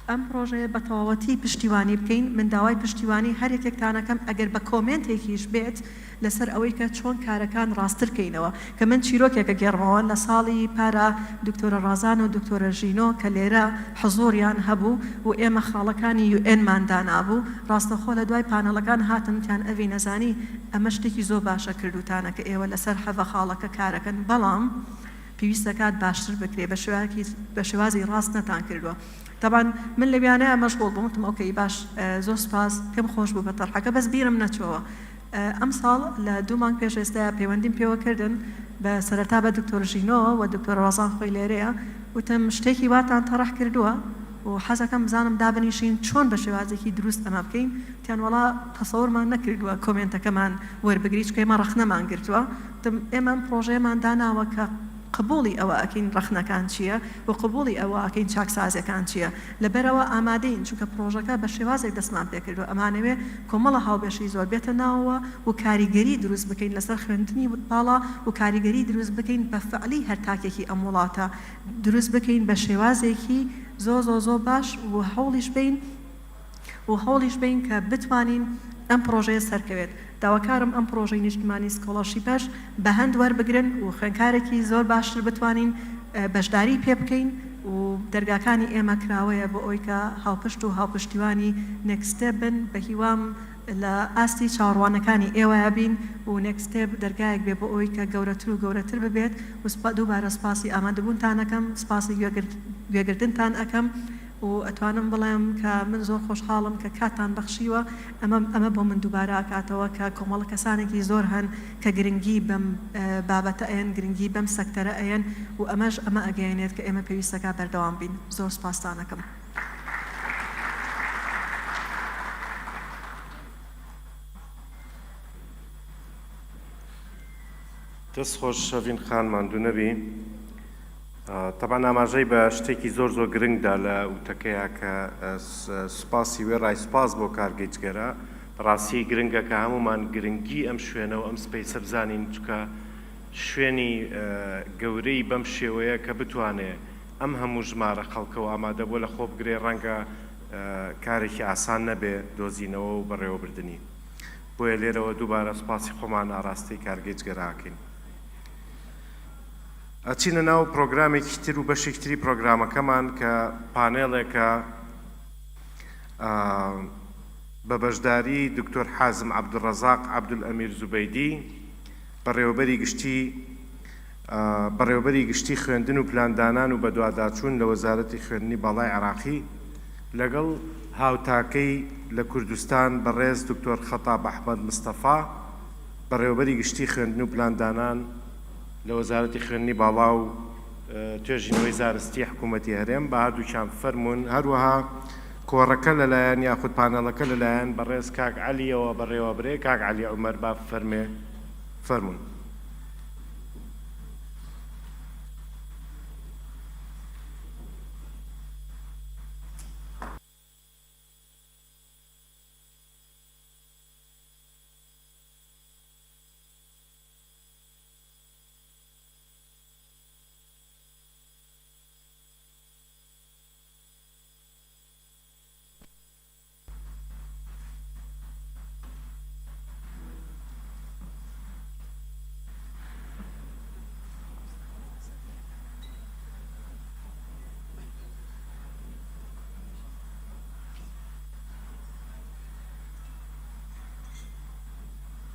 ئەم پڕۆژەیە بە تەواوەتی پشتیوانی بکەین، من داوای پشتیوانی هەر یەکێکتان ئەکەم ئەگەر بە comment ێکیش بێت لەسەر ئەوەی کە چۆن کارەکان ڕاستتر کەینەوە کە من چیرۆکێک ئەگێڕمەوە لە ساڵی پارا دکتۆرە ڕازان و دکتۆرە ژینۆ کە لێرە حزوریان هەبوو و ئێمە خاڵەکانی UN مان دانابوو ڕاستەخۆ لە دوای پانێڵەکان هاتن وتیان ئەڤین ئەزانی ئەمە شتێکی زۆر باشە کردووتانە کە ئێوە لەسەر حەڤە خاڵەکە کارەکەن بەڵام پێویست دەکات باشتر بکرێ بە شێوازی بە شێوازی ڕاست نەتان کردووە تەبعەن من لەویانەیا مەشغوڵ بووم وتم okay باش زۆر سوپاس پێم خۆش بوو بە تەرحەکە بەس بیرم نەچۆوە ئەمساڵ لە دوو مانگ پێش ئێستایا پەیوەندیم پێوە کردن بە سەرەتا بە دکتۆر ژینۆ و دکتۆر ڕەزان خۆی لێرەیە وتم شتێکی واتان تەڕح کردووە و حەزەکەم بزانم دابنیشین چۆن بە شێوازێکی دروست ئەمە بکەین وتیان وەڵا تەسەورمان نەکردووە comment ەکەمان وەربگری چونکە ئێمە ڕەخنەمان گرتووە وتم ئێمە ئەم پڕۆژەیەمان داناوە کە قبوڵی ئەوە ئەکەین ڕەخنەکان چییە و قبوڵی ئەوە ئەکەین چاکسازیەکان چییە لەبەرئەوە ئامادەین چونکە پڕۆژەکە بە شێوازێک دەستمان پێکردووە ئەمانەوێ کۆمەڵە هاوبەشی زۆر بێتە ناوەوە و کاریگەری دروست بکەین لەسەر خوێندنی باڵا و کاریگەری دروست بکەین بە فعلی هەر تاکێکی ئەم وڵاتە دروست بکەین بە شێوازێکی زۆر زۆر زۆر باش و هەوڵیش بەین و هەوڵیش بەین کە بتوانین ئەم پڕۆژەیە سەرکەوێت. داواکارم ئەم پڕۆژەی نیشتمانی scholarship ەش بە هەند وەربگرن و خوێندکارێکی زۆر باشتر بتوانین بەشداری پێ بکەین و دەرگاکانی ئێمە کراوەیە بۆ ئەوەی کە هاوپشت و هاوپشتیوانی NextStep بن بە هیوام لە ئاستی چاوەڕوانەکانی ئێوەیا بین و NextStep دەرگایەک بێ بۆ ئەوەی کە گەورەتر و گەورەتر ببێت و دووبارە سپاسی ئامادەبوونتان ئەکەم سپاسی گوێگرتنتان ئەکەم. و ئەتوانم بڵێم کە من زۆر خۆشحاڵم کە کاتتان بەخشیوە، ئەمە ئەمە بۆ من دووبارە ئەکاتەوە کە کۆمەڵە کەسانێکی زۆر هەن کە گرنگی بەم بابەتە ئەیەن، گرنگی بەم سەکتەرە ئەیەن و ئەمەش ئەمە ئەگەیەنێت کە ئێمە پێویستەکا بەردەوام بین. زۆر سوپاستان ئەکەم. دەست خۆش شەڤین خان ماندوو نەبی. تەبعەن ئاماژەی بە شتێکی زۆر زۆر گرنگ دا لە وتەکەیا کە سوپاسی وێڕای سوپاس بۆ کارگەی جگەرە بەڕاستی گرنگە کە هەموومان گرنگی ئەم شوێنە و ئەم space ە بزانین چونکە شوێنی گەورەی بەم شێوەیە کە بتوانێ ئەم هەموو ژمارە خەڵکە و ئامادەبووە لە خۆ بگرێ ڕەنگە کارێکی ئاسان نەبێ دۆزینەوە و بەڕێوەبردنی بۆیە لێرەوە دووبارە سوپاسی خۆمان ئاراستەی کارگەی جگەرە ئەکەین. ئەچینە ناو پرۆگرامێکی تر و بەشێکی تری پرۆگرامەکەمان کە پانێڵێکە بە بەشداری دکتۆر حازم عەبدولڕەزاق عەبدولئەمیر زوبەیدی بەڕێوەبەری گشتی بەڕێوەبەری گشتی خوێندن و پلاندانان و بەدواداچوون لە وەزارەتی خوێندنی باڵای عێراقی لەگەڵ هاوتاکەی لە کوردستان بەڕێز دکتۆر خەتاب ئەحمەد مستەفا بەڕێوەبەری گشتی خوێندن و پلاندانان لە وەزارەتی خوێندنی باڵا و توێژینەوەی زانستی حکوومەتی هەرێم بە هەردووکیان فەرموون، هەروەها کۆڕەکە لەلایەن یاخود پانێڵەکە لەلایەن بەڕێز کاک عەلیەوە بەڕێوەبرێ، کاک عەلی عومەر با بفەرمێ فەرموون.